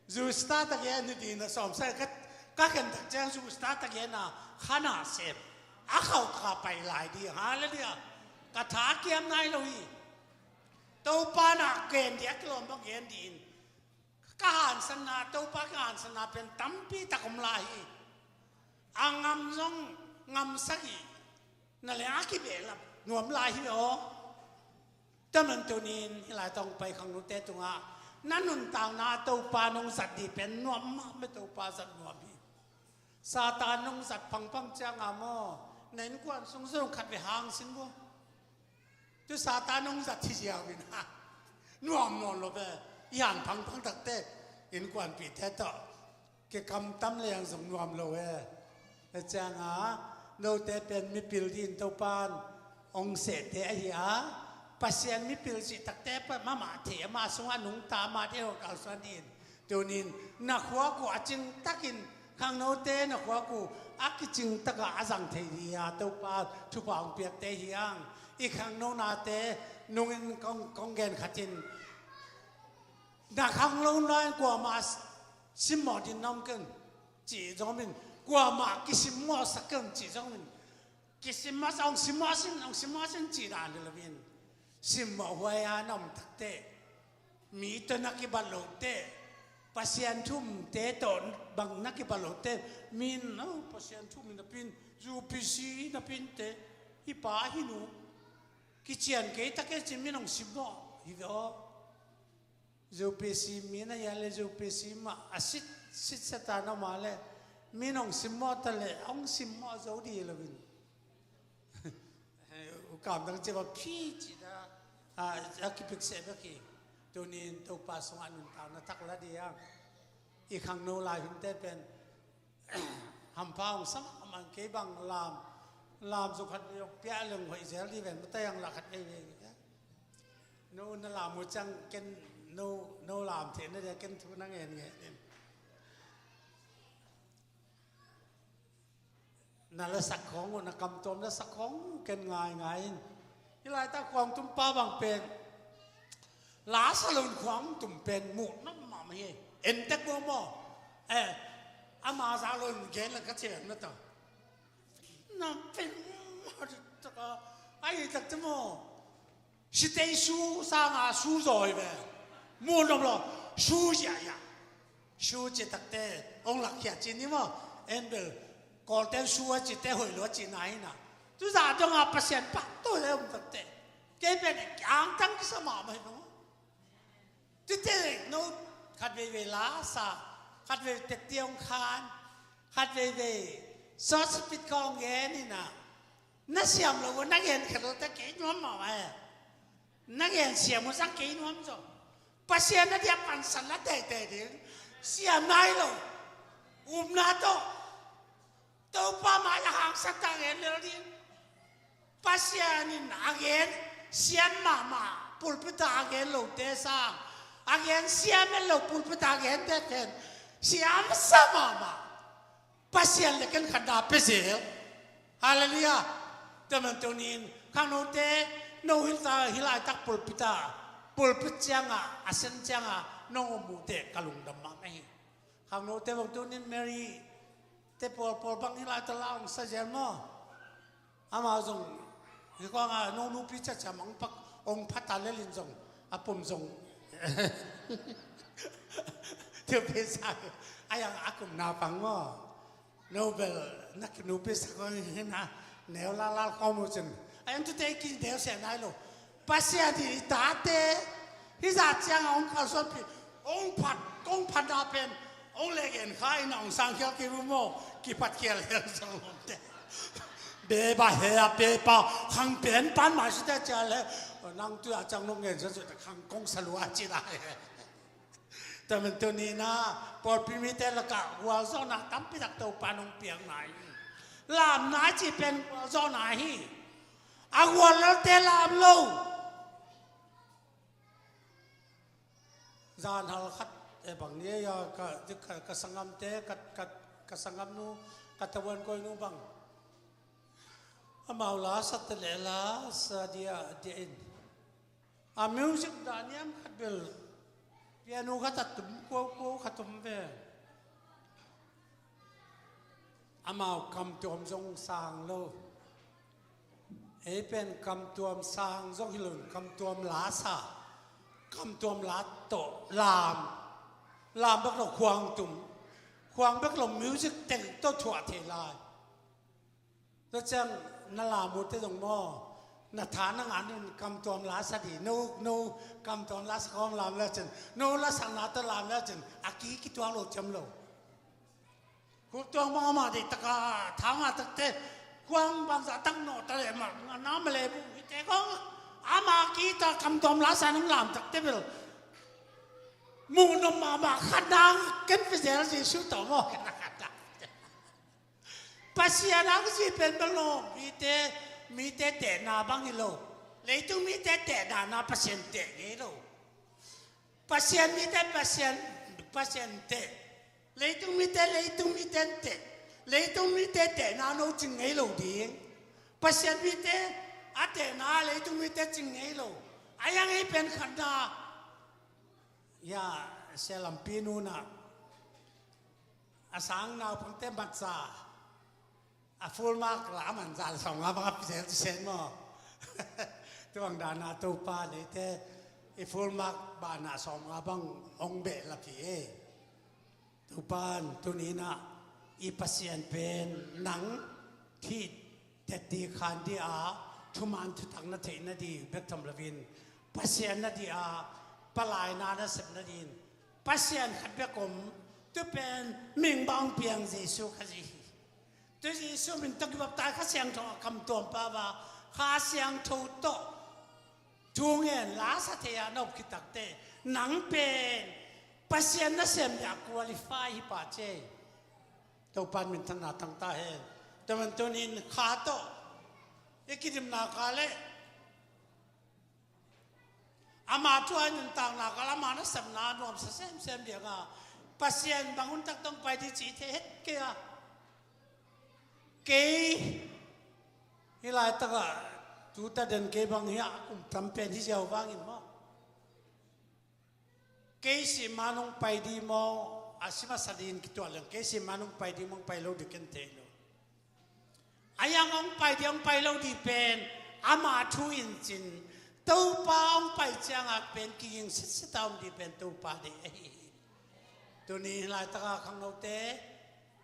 zu star tak gen hi ding na sawm sa ka, ka khen tak ciang zu star tak gen a khana sem a khauh taka pai lai ding. Hallelujah. Ka tha kiam nai lo hi. Topa na gen dia kilawm bang gen ding. Ka hansanna, Topa ka hansanna pen tampi tak om lai hi. A ngam zong ngam sagih na leng a kibehlap nuam lai hi aw. Taman tunin hih lai tawh hong pai khangnote tungah na nuntakna Topa nong zat dih pen nuam mahmah, Topa zat nuam hi. Satan nong zat phangphang cianga maw, na innkuan sung zong khat ve hang sin vua. Tu Satan hong zat hi ziau in, ha, nuam nawn lo ve. I han phangphang takte innkuanpihte tawh kikamtam leng zong nuam lo e. Tua cianga note pen mipil dingin Topan hong sehte ahi a, Pasian mipil cih takte pa mahmah thei, ama sungah nungta, ama ding hong kalsuan dingin. Tunin na khuak uh a cingtakin, khangnote na khuak uh a kicingtakah a zang thei ding a Topa thupha hong piakte hi ang. I khangnonate nungin kong, kong gen khatin, na khangnona in kuamah simmawh ding na om keng cih zong om in, kuamah kisimmawhsak keng cih zong om in, kisimmawhsak, hong simmawh sin, hong simmawh sin cih dan hi loin, simmawh huai a na om takte, mi tawh na kibat lote, Pasian thumte tawh bang na kibat lote, min, oh, Pasian thum in a pin, U P C in a pinte, hi pa hi nu, kician kei ta kei cin min hong simmawh hi ve aw. U P C mi na hia le U P C mah a sit, sit seta na om a le, min hong simmawh ta le, hong simmawh zo ding hi loin. U Kam dang cia ba phi ci da, a, a kipik seh bek hi. Tunin Topa sungah nuntakna thak la ding a, i khangno lai hunte pen hampha hong sa mahmah, kei bang lam, lam zong khat vei hong piak leng hoih zel ding ven, matai ang la khat vei vei. No na lam uh ciang ken, no, no lam theihna dia ken thu na ngen ngen in. Na lasak khawng uh, na kamtuam lasak khawng uh ken ngai ngai in. Hih laitak khuang tum pa bang pen, la sa loin khuang tum pen muh nop mahmah hi. En tek maw maw. Eh, ama za loin gen la ka cian na ta. Na pen, a hi tak te maw. Sitei su sanga su zaw hi ve. Muh nop lo, su ziahziah. Su ci takte hong lakkhia ci ni maw. En bel Kawlten su a cite hoih lo a cihna hi na. Tuzah donga Pasian pahtawi le om takte, kei pen angtang kisa mahmah hi maw. Tite no, khat veivei la sa, khat veivei tetti hong khan, khat veivei sawt sapit khawng gen hi na. Na siam lo uh, na gen khat lo ta kei nuam mahmah e. Na gen siam uh sang kei nuam zaw. Pasian na dia pansan la teitei ding. Siam nai lo. Upna tawh, Topa mai a hangsan ta gen lel ding. Pasian in a gen siam mahmah, pulpit ah a gen lote sang, a gen siam en lo pulpit ah a gente pen siam sa mahmah. Pasian le ken khatna pia zel. Halleluiah. Tua man tunin khangnote, no hih ta, hih laitak pulpit ah, pulpit ciangah, a sen ciangah nong om uh teh ka lungdam mahmah hi. Khangnote bang tunin Mary te pawlpawl bang hih laitak la hong sa zel maw. Amau zong hih kawngah no nupi ciacia mah hong pha ta lel in zong a pum zong nupi sa a, yang a kum naupang maw. No bel na kinupi sa kong hi na, neu lalal khawm uh cin a, yang tute i ki neu sia nai lo. Pasian in i tate hih zah ciangah hong kalsuanpih, hong phat, hong phatna pen hong legen kha in a hong sangkhial kei uh maw, kiphatkhial lel zong om te. Beba he a, beba khang pen pan mah site cia le, nang tu a ciang nong ngen sa zuih ta khang kong sa lua ci lai. Tua man tuni na pawlpi mite lakah gualzawhna tampi tak Topa nong piak nai. Lam nai ci pen gualzawhna hi. A gual lote lam lo. Zan hal khat, eh, bang ni a, ka, ka, ka sanggamte, ka, ka, ka sanggamnu, ka tavuan kawinu bang, amau la sa te le la sa dia, dia in. A music dah niam khat bel, piano khat a tum kuaukua khat om ve. Amau kamtuam zong sang lo. Ei pen kamtuam sang zong hi lo in, kamtuam la sa, kamtuam la tawh lam, lam bek lo khuang tum, khuang bek lo music teng tawh thuah thei lai. Tua ciang na lam uh te zong maw, na tha na ngan in kamtuam la sa dih, no, no, kamtuam la sa kawm lam le cin, no lasakna tawh lam le cin a ki kituak lo ciam lo. Khuktuang bang amah deih taka thanga takte, khuang bangzah tak nawh ta leh mah, na male buh hite kong Ama kei tawh kamtuam lasa nong lam takte bel muh nop mahmah khatna ken pia zel Jesu tawh maw? Pasian a kici pen bel lo, mite, mite tehna bang hi lo. Leitung mite tehna na Pasian teh ngei lo. Pasian mite Pasian, Pasian teh. Leitung mite leitung mite teh. Leitung mite tehna no cing ngei lo ding. Pasian mite a tehna leitung mite cing ngei lo. A yang ei pen khatna. Ya, sia lampi nuna. A sang naupangte matsa a full mark la a man zan sawmnga bang a pia zel cisen maw? Tuang dana Topa leite i full mark bana sawmnga bang hong beh la pi e. Topan tuninah i Pasian pen nang thih tetti khan di a thuman thutak na theih nading bek tham lovin Pasian na di a palaina na sep nadin Pasian khat bek om tu pen mingbang piang Jesu Khazih hi. Tu Jesu min tawh kibaptai Kha Siangtho a kamtuam pau a Kha Siangtho tawh thu ngen lasa thei a na up khitakte nang pen Pasian na sem dia qualify hi pa ce. Topan minthanna tangta hen. Taman tunin kha tawh i kidimna ka le ama thu a nuntakna ka lama na sepna nuamsa semsem dianga Pasian bangun tak tong pai di ci thei het kei a. Kei hi laitaka tuta den kei bang hi a kum tam pen hi ziau vangin maw? Kei si manung pai di maw a si masa din kituah leng kei si manung pai di maw pai lo di ken thei lo. A yang hong pai di hong pai lo di pen ama thu in cin Topa hong pai cianga pen kiging sitsit a om di pen Topa di ahi hi. Tuni laitaka khangnote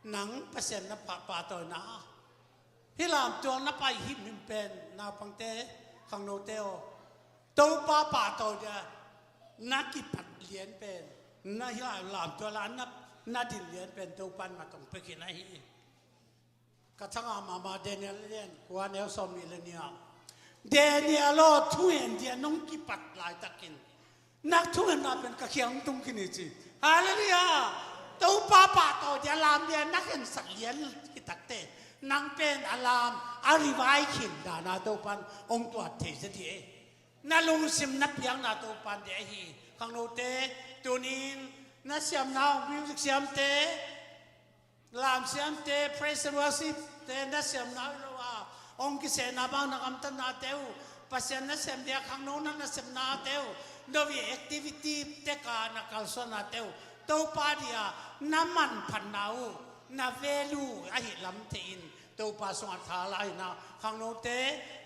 nang Pasian na pa pahtawina a hi lamtuang na pai himhim pen naupangte khangnote aw Topa pahtawi dia na kipat lian pen na hi lamtuang la na din lian pen Topan matong pekin ahi hi. Ka thanga mama Daniel lian kua neu sawm nih le nia Daniel aw thu hen dia nong kipat laitakin nak thungetna pen ka khiang tung khin hi ci. Halleluiah. Topa pahtawi dia lam dia na khensak lian kitakte nang pen a lam a rivai khin dana Topan hong tuat thei zia di e. Na lungsim na piakna Topan dia ahi khangnote tunin na siamna music siamte lam siamte praise and worship te na siamna uh lo a hong kisehna bang na gamtatnate uh Pasian na siam dia khangno na na siamnate uh novi activity teka na kalsuannate uh Topa dia na manphatna uh na value ahi lam thei in Topa sungah tha la hina khangnote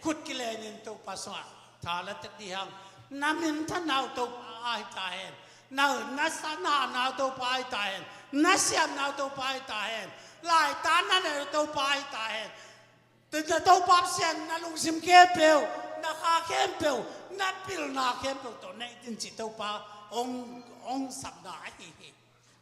khut kilenin Topa sungah tha la tek di hang na minthanna uh Topa ahi ta hen. Na na sa na na Topa ai ta hen. Na siam na Topa ai ta hen. Lai ta na ne Topa ai ta hen. Te na Topa sian na lungsim khempeuh na kha khempeuh na pilna khempeuh tawh na itin ci Topa ong ong sapna ahi hi.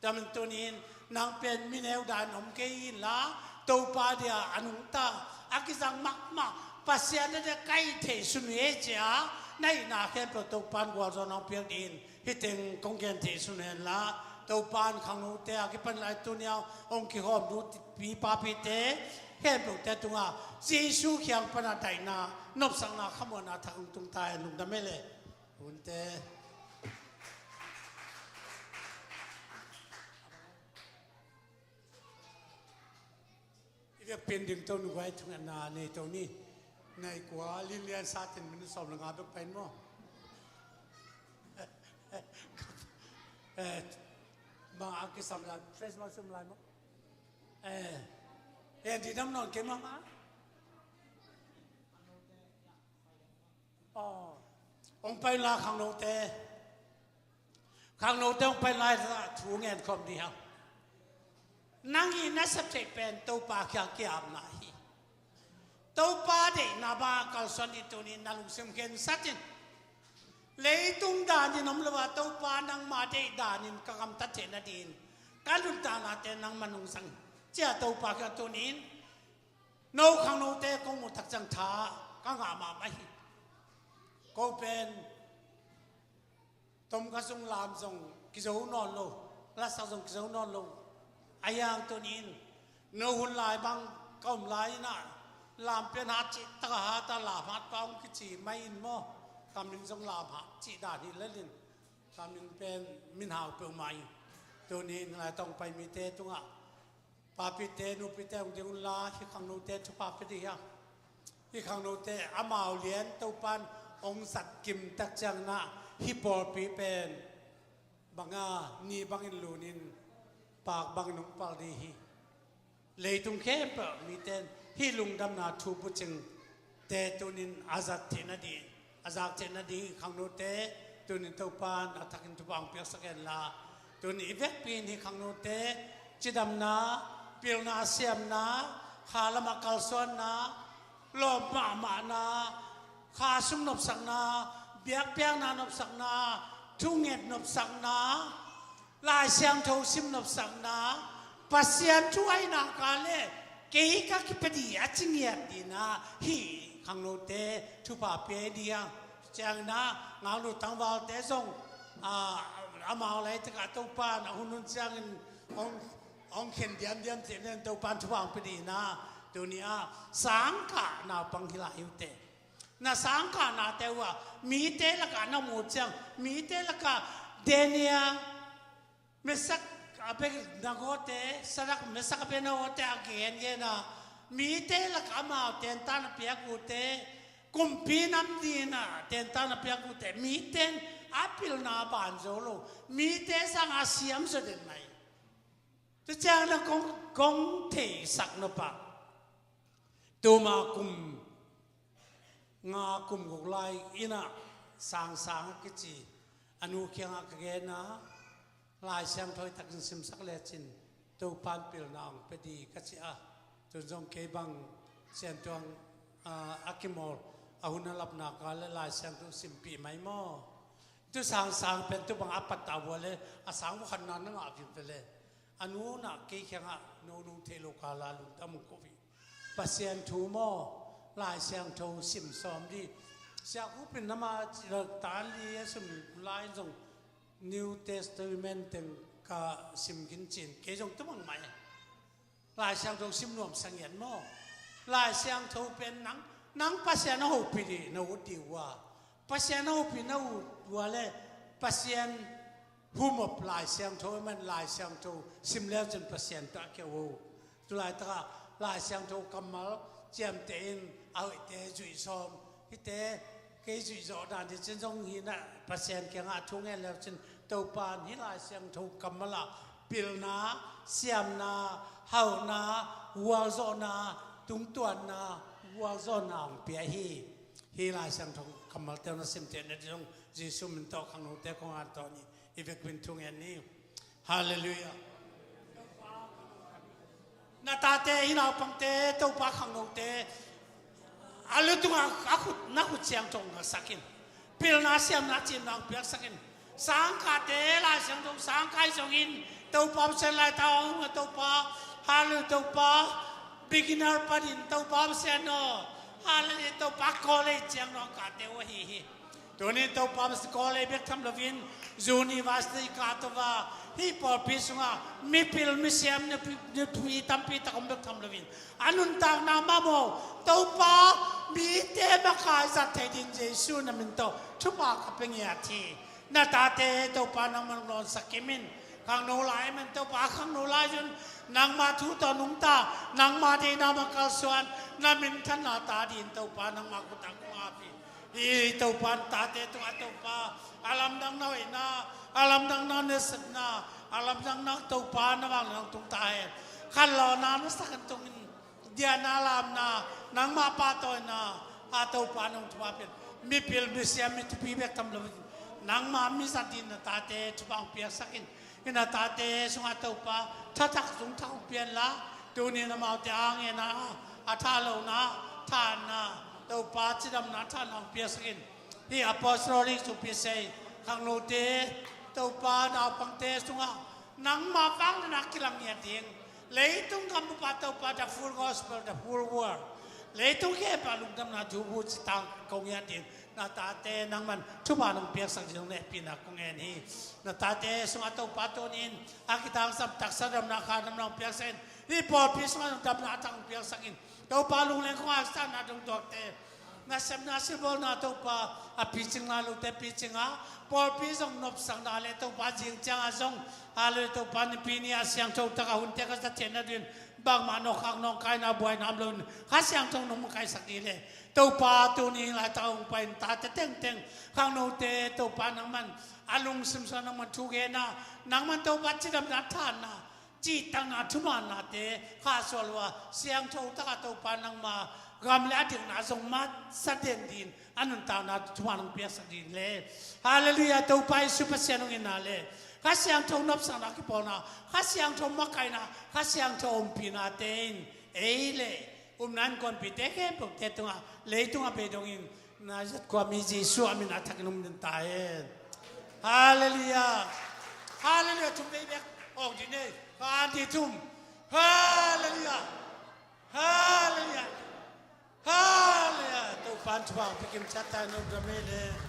Tamin tunin nang pen mineu dan om kei inla Topa dia a nungta a kizang mahmah Pasian na dia kai thei sunu e cia na ihna khempeuh Topa in gualzawh nang piak din. Hiteng kong gen thei sun henla Topan khangnote a kipan lai tuniau hong kihawm nu pi papite khempeuhte tunga Jesu khiang pana daihna nopsakna khamuanna thak hong tungta hen lungdam e le hunte. I vekpi in ding to nuai thungetna nei to ni. Nai kua lin lian sa tin min sawm le nga bek pain maw? Eh, ma a kisam lai fresh ma sum lai maw? Eh, eh, di nam non ke ma ma. Oh, ong pai la khangnote. Khangnote ong pai lai la thu ngen khom di hang. Nang i na sep thei pen Topa kia kiam na hi. Topa deihna ba kalsuan i tunin na lungsim khen satin. Leitung danin om lo a Topa nangma deih danin ka gamtat theihna din ka nuntaknate nangma nungsang cia Topa kia tunin. No khangnote kong muh tak ciang tha ka ngah mahmah hi. Ko pen tom ka zong lam zong kizo nawn lo, lasak zong kizo nawn lo. A hiang tuni in no hun lai bang ka om lai inah lam pen hat cih taka hat a, lam hat pa hong kici mai in maw? Ka min zong lam hat cih dan hi lel in ka min pen min hau peuhmah in tuni in Lai Tawng Pai mite tungah papite nupite hong ding unla, hih khangnote thupha pia dih hiam? Hih khangnote amau lian Topan hong zat kim tak ciangin ah hih pawlpi pen banga ni bangin lunin pak bangin hong pal dih hi. Leitung khempeuh mite in hih lungdamna thu bucing te tunin a zat theihna ding, a zak theihna ding hih khangnote tunin Topan a thakin thupha hong piaksak henla, tunin i vekpi in hih khangnote cidamna, pilna, siamna, kha lamah kalsuanna, lawp mahmahna, kha sung nopsakna, biakpiakna nopsakna, thunget nopsakna, Lai Siangtho sim nopsakna, Pasian thu ahi nak leh kei ka kipia ding a ci ngiat ding a, hih khangnote thupha pia ding a. Ciangin ah ngaknu tangvalte zong, ah, amau laitakah Topan a hun hun ciangin hong, hong khen diamdiam cih nen Topan thupha hong pia ding a, tuni a sangkah naupang hi lai hi uh teh. Na sangkahnate uh ah mite lakah na mu ciang, mite lakah Daniel, Mesak, Abednego te, Sadrak, Mesak, Abednego te a gengen a, mite lakah amau tentan a piak uhte, kumpi nam ding a tentan a piak uhte, mite in a pilna ban zo lo, mite sang a siam zaw den mai. Tua ciang na kong, kong theisak nop ah, tuma kum nga kum guk lai in ah Sang Sang a kici a nu kiangah ka gen a, Lai Siangtho hi takin simsak lecin Topan pilna hong pia ding ka ci a, tun zong kei bang Siantuang, ah, a kimawl a hun a lapna ka le Lai Siangtho simpih mai maw? Tu Sang Sang pen tu bang a pat ta vua le a sang vua khatna na ngah vin pe le. A nu na kei kiangah no nung thei lo ka la lungdam ko hi. Pasian thu maw, Lai Siangtho sim sawm dih. Sia Khup in nama tan li a sim lai zong New Testament teng ka sim khin cin, kei zong tu bang mai. Lai Siangtho sim nuam sa ngiat maw? Lai Siangtho pen nang, nang Pasian a hopih dih na ut dih uh a, Pasian a hopih na ut uh a le Pasian humop Lai Siangtho, amen, Lai Siangtho sim leu cin Pasian tawh a keu uh. Tulaitakah Lai Siangtho kammal ciamteh in a hoihte zuih sawm, hihte kei zuih zawh dan hi cin zong hi na, Pasian kiangah thu ngen leu cin Topan hih Lai Siangtho kammal ah pilna, siamna, hauhna, gualzawhna, tungtuanna, gualzawhna hong pia hi. Hih Lai Siangtho kammalte na simtehna ding zong Jesuh min tawh khangnote kong an tawh ni, i vekpi in thu ngen ni. Halleluiah. Na tate, hih naupangte, Topa khangnote a lu tungah a khut, na khut siangtho ngahsak in. Pilna, siamna, cimna hong piaksak in. Sangkahte Lai Siangtho sangkah hi zongin Topa Pasian laitak hong, Topa, halleluiah, Topa, beginner panin Topa Pasian aw, halleluiah, Topa, college ciang nawngkahte uh ahi hi. Tuni Topa Pasian, college bek tham loin university kah tawh a, hih pawlpi sungah mipil misiam nupi, nupi tampi tak om bek tham loin, a nuntakna mahmah uh Topa, mite makai zat thei ding Jesuh na min tawh thupha ka pia ngiat hi. Na tate Topa nangman hong nawnsak kim in. Khangno lai man Topa, khangno lai un nangma thu tawh nungta, nangma deihna mah kalsuan, na minthanna ta dingin Topa nangma khut ah kong ap hi. Hi Topa, na tate tungah Topa, a lamdang na hoihna, a lamdang na nasepna, a lamdang na Topa na vanglian hong tung ta hen. Khanlawhna na sak hen tungin, diahna, lamna, nangma pahtawina, a Topa nong thupha pen mipil misiam mi thupi bek tham lo, nangma mi zat dingin na tate thupha hong piaksak in. Hih na tate sungah Topa thathak zungthak hong pia inla, tuni in amaute a ngen a, a thalohna, thahatna, Topa cidamna, thahatna hong piaksak in. Hih apostolic supi sei khangnote, Topa naupangte sungah nangma vanglian a kilang ngiat ding, leitung gam bup ah Topa, the full gospel, the full world, leitung khempeuh ah lungdamna thu buci tangko ngiat ding Na tate nangman thupha nong piaksak ding hehpihna kong ngen hi. Na tate sungah Topa tuni-in a kitangsam taksa damna kha damna hong piaksak in, hih pawlpi sungah damna a tak hong piaksak in, Topa lungleng kong haksatna dong tuakte, nasepna silbawlna Topa a picingna lote picing a, pawlpi zong nopsakna le Topa zing ciangah zong, a le Topa nipi ni a siangtho takah hunte ka za theihna dingin bangmah nawhkhak nawngkaina buaina om loin Kha Siangtho nong makaihsak dih le Topa tuni laitak hong pai in tate tengteng khangnote Topa nangman a lungsim sungah nangman thu genna, nangman Topa cidamna thanna, cihtakna thumannate khahsuah lua siangtho takah Topa nangma gam le a dikna zong masa den dingin a nuntakna thuman hong piaksak ding le. Halleluiah, Topa Jesu Pasian hong itna le Kha Siangtho nopsakna kipawlna, Kha Siangtho makaihna, Kha Siangtho ompihnate in ei le upna innkuanpihte khempeuhte tungah, leitungah bei dongin na zatkua mi Jesu a min a thakin hong min ta hen. Halleluiah. Halleluiah. Thum vei bek awk dih ni. Khat, nih, thum. Halleluiah. Halleluiah. Halleluiah. Topa'n thupha hong pia kimciat ta hen, nopdam ei le.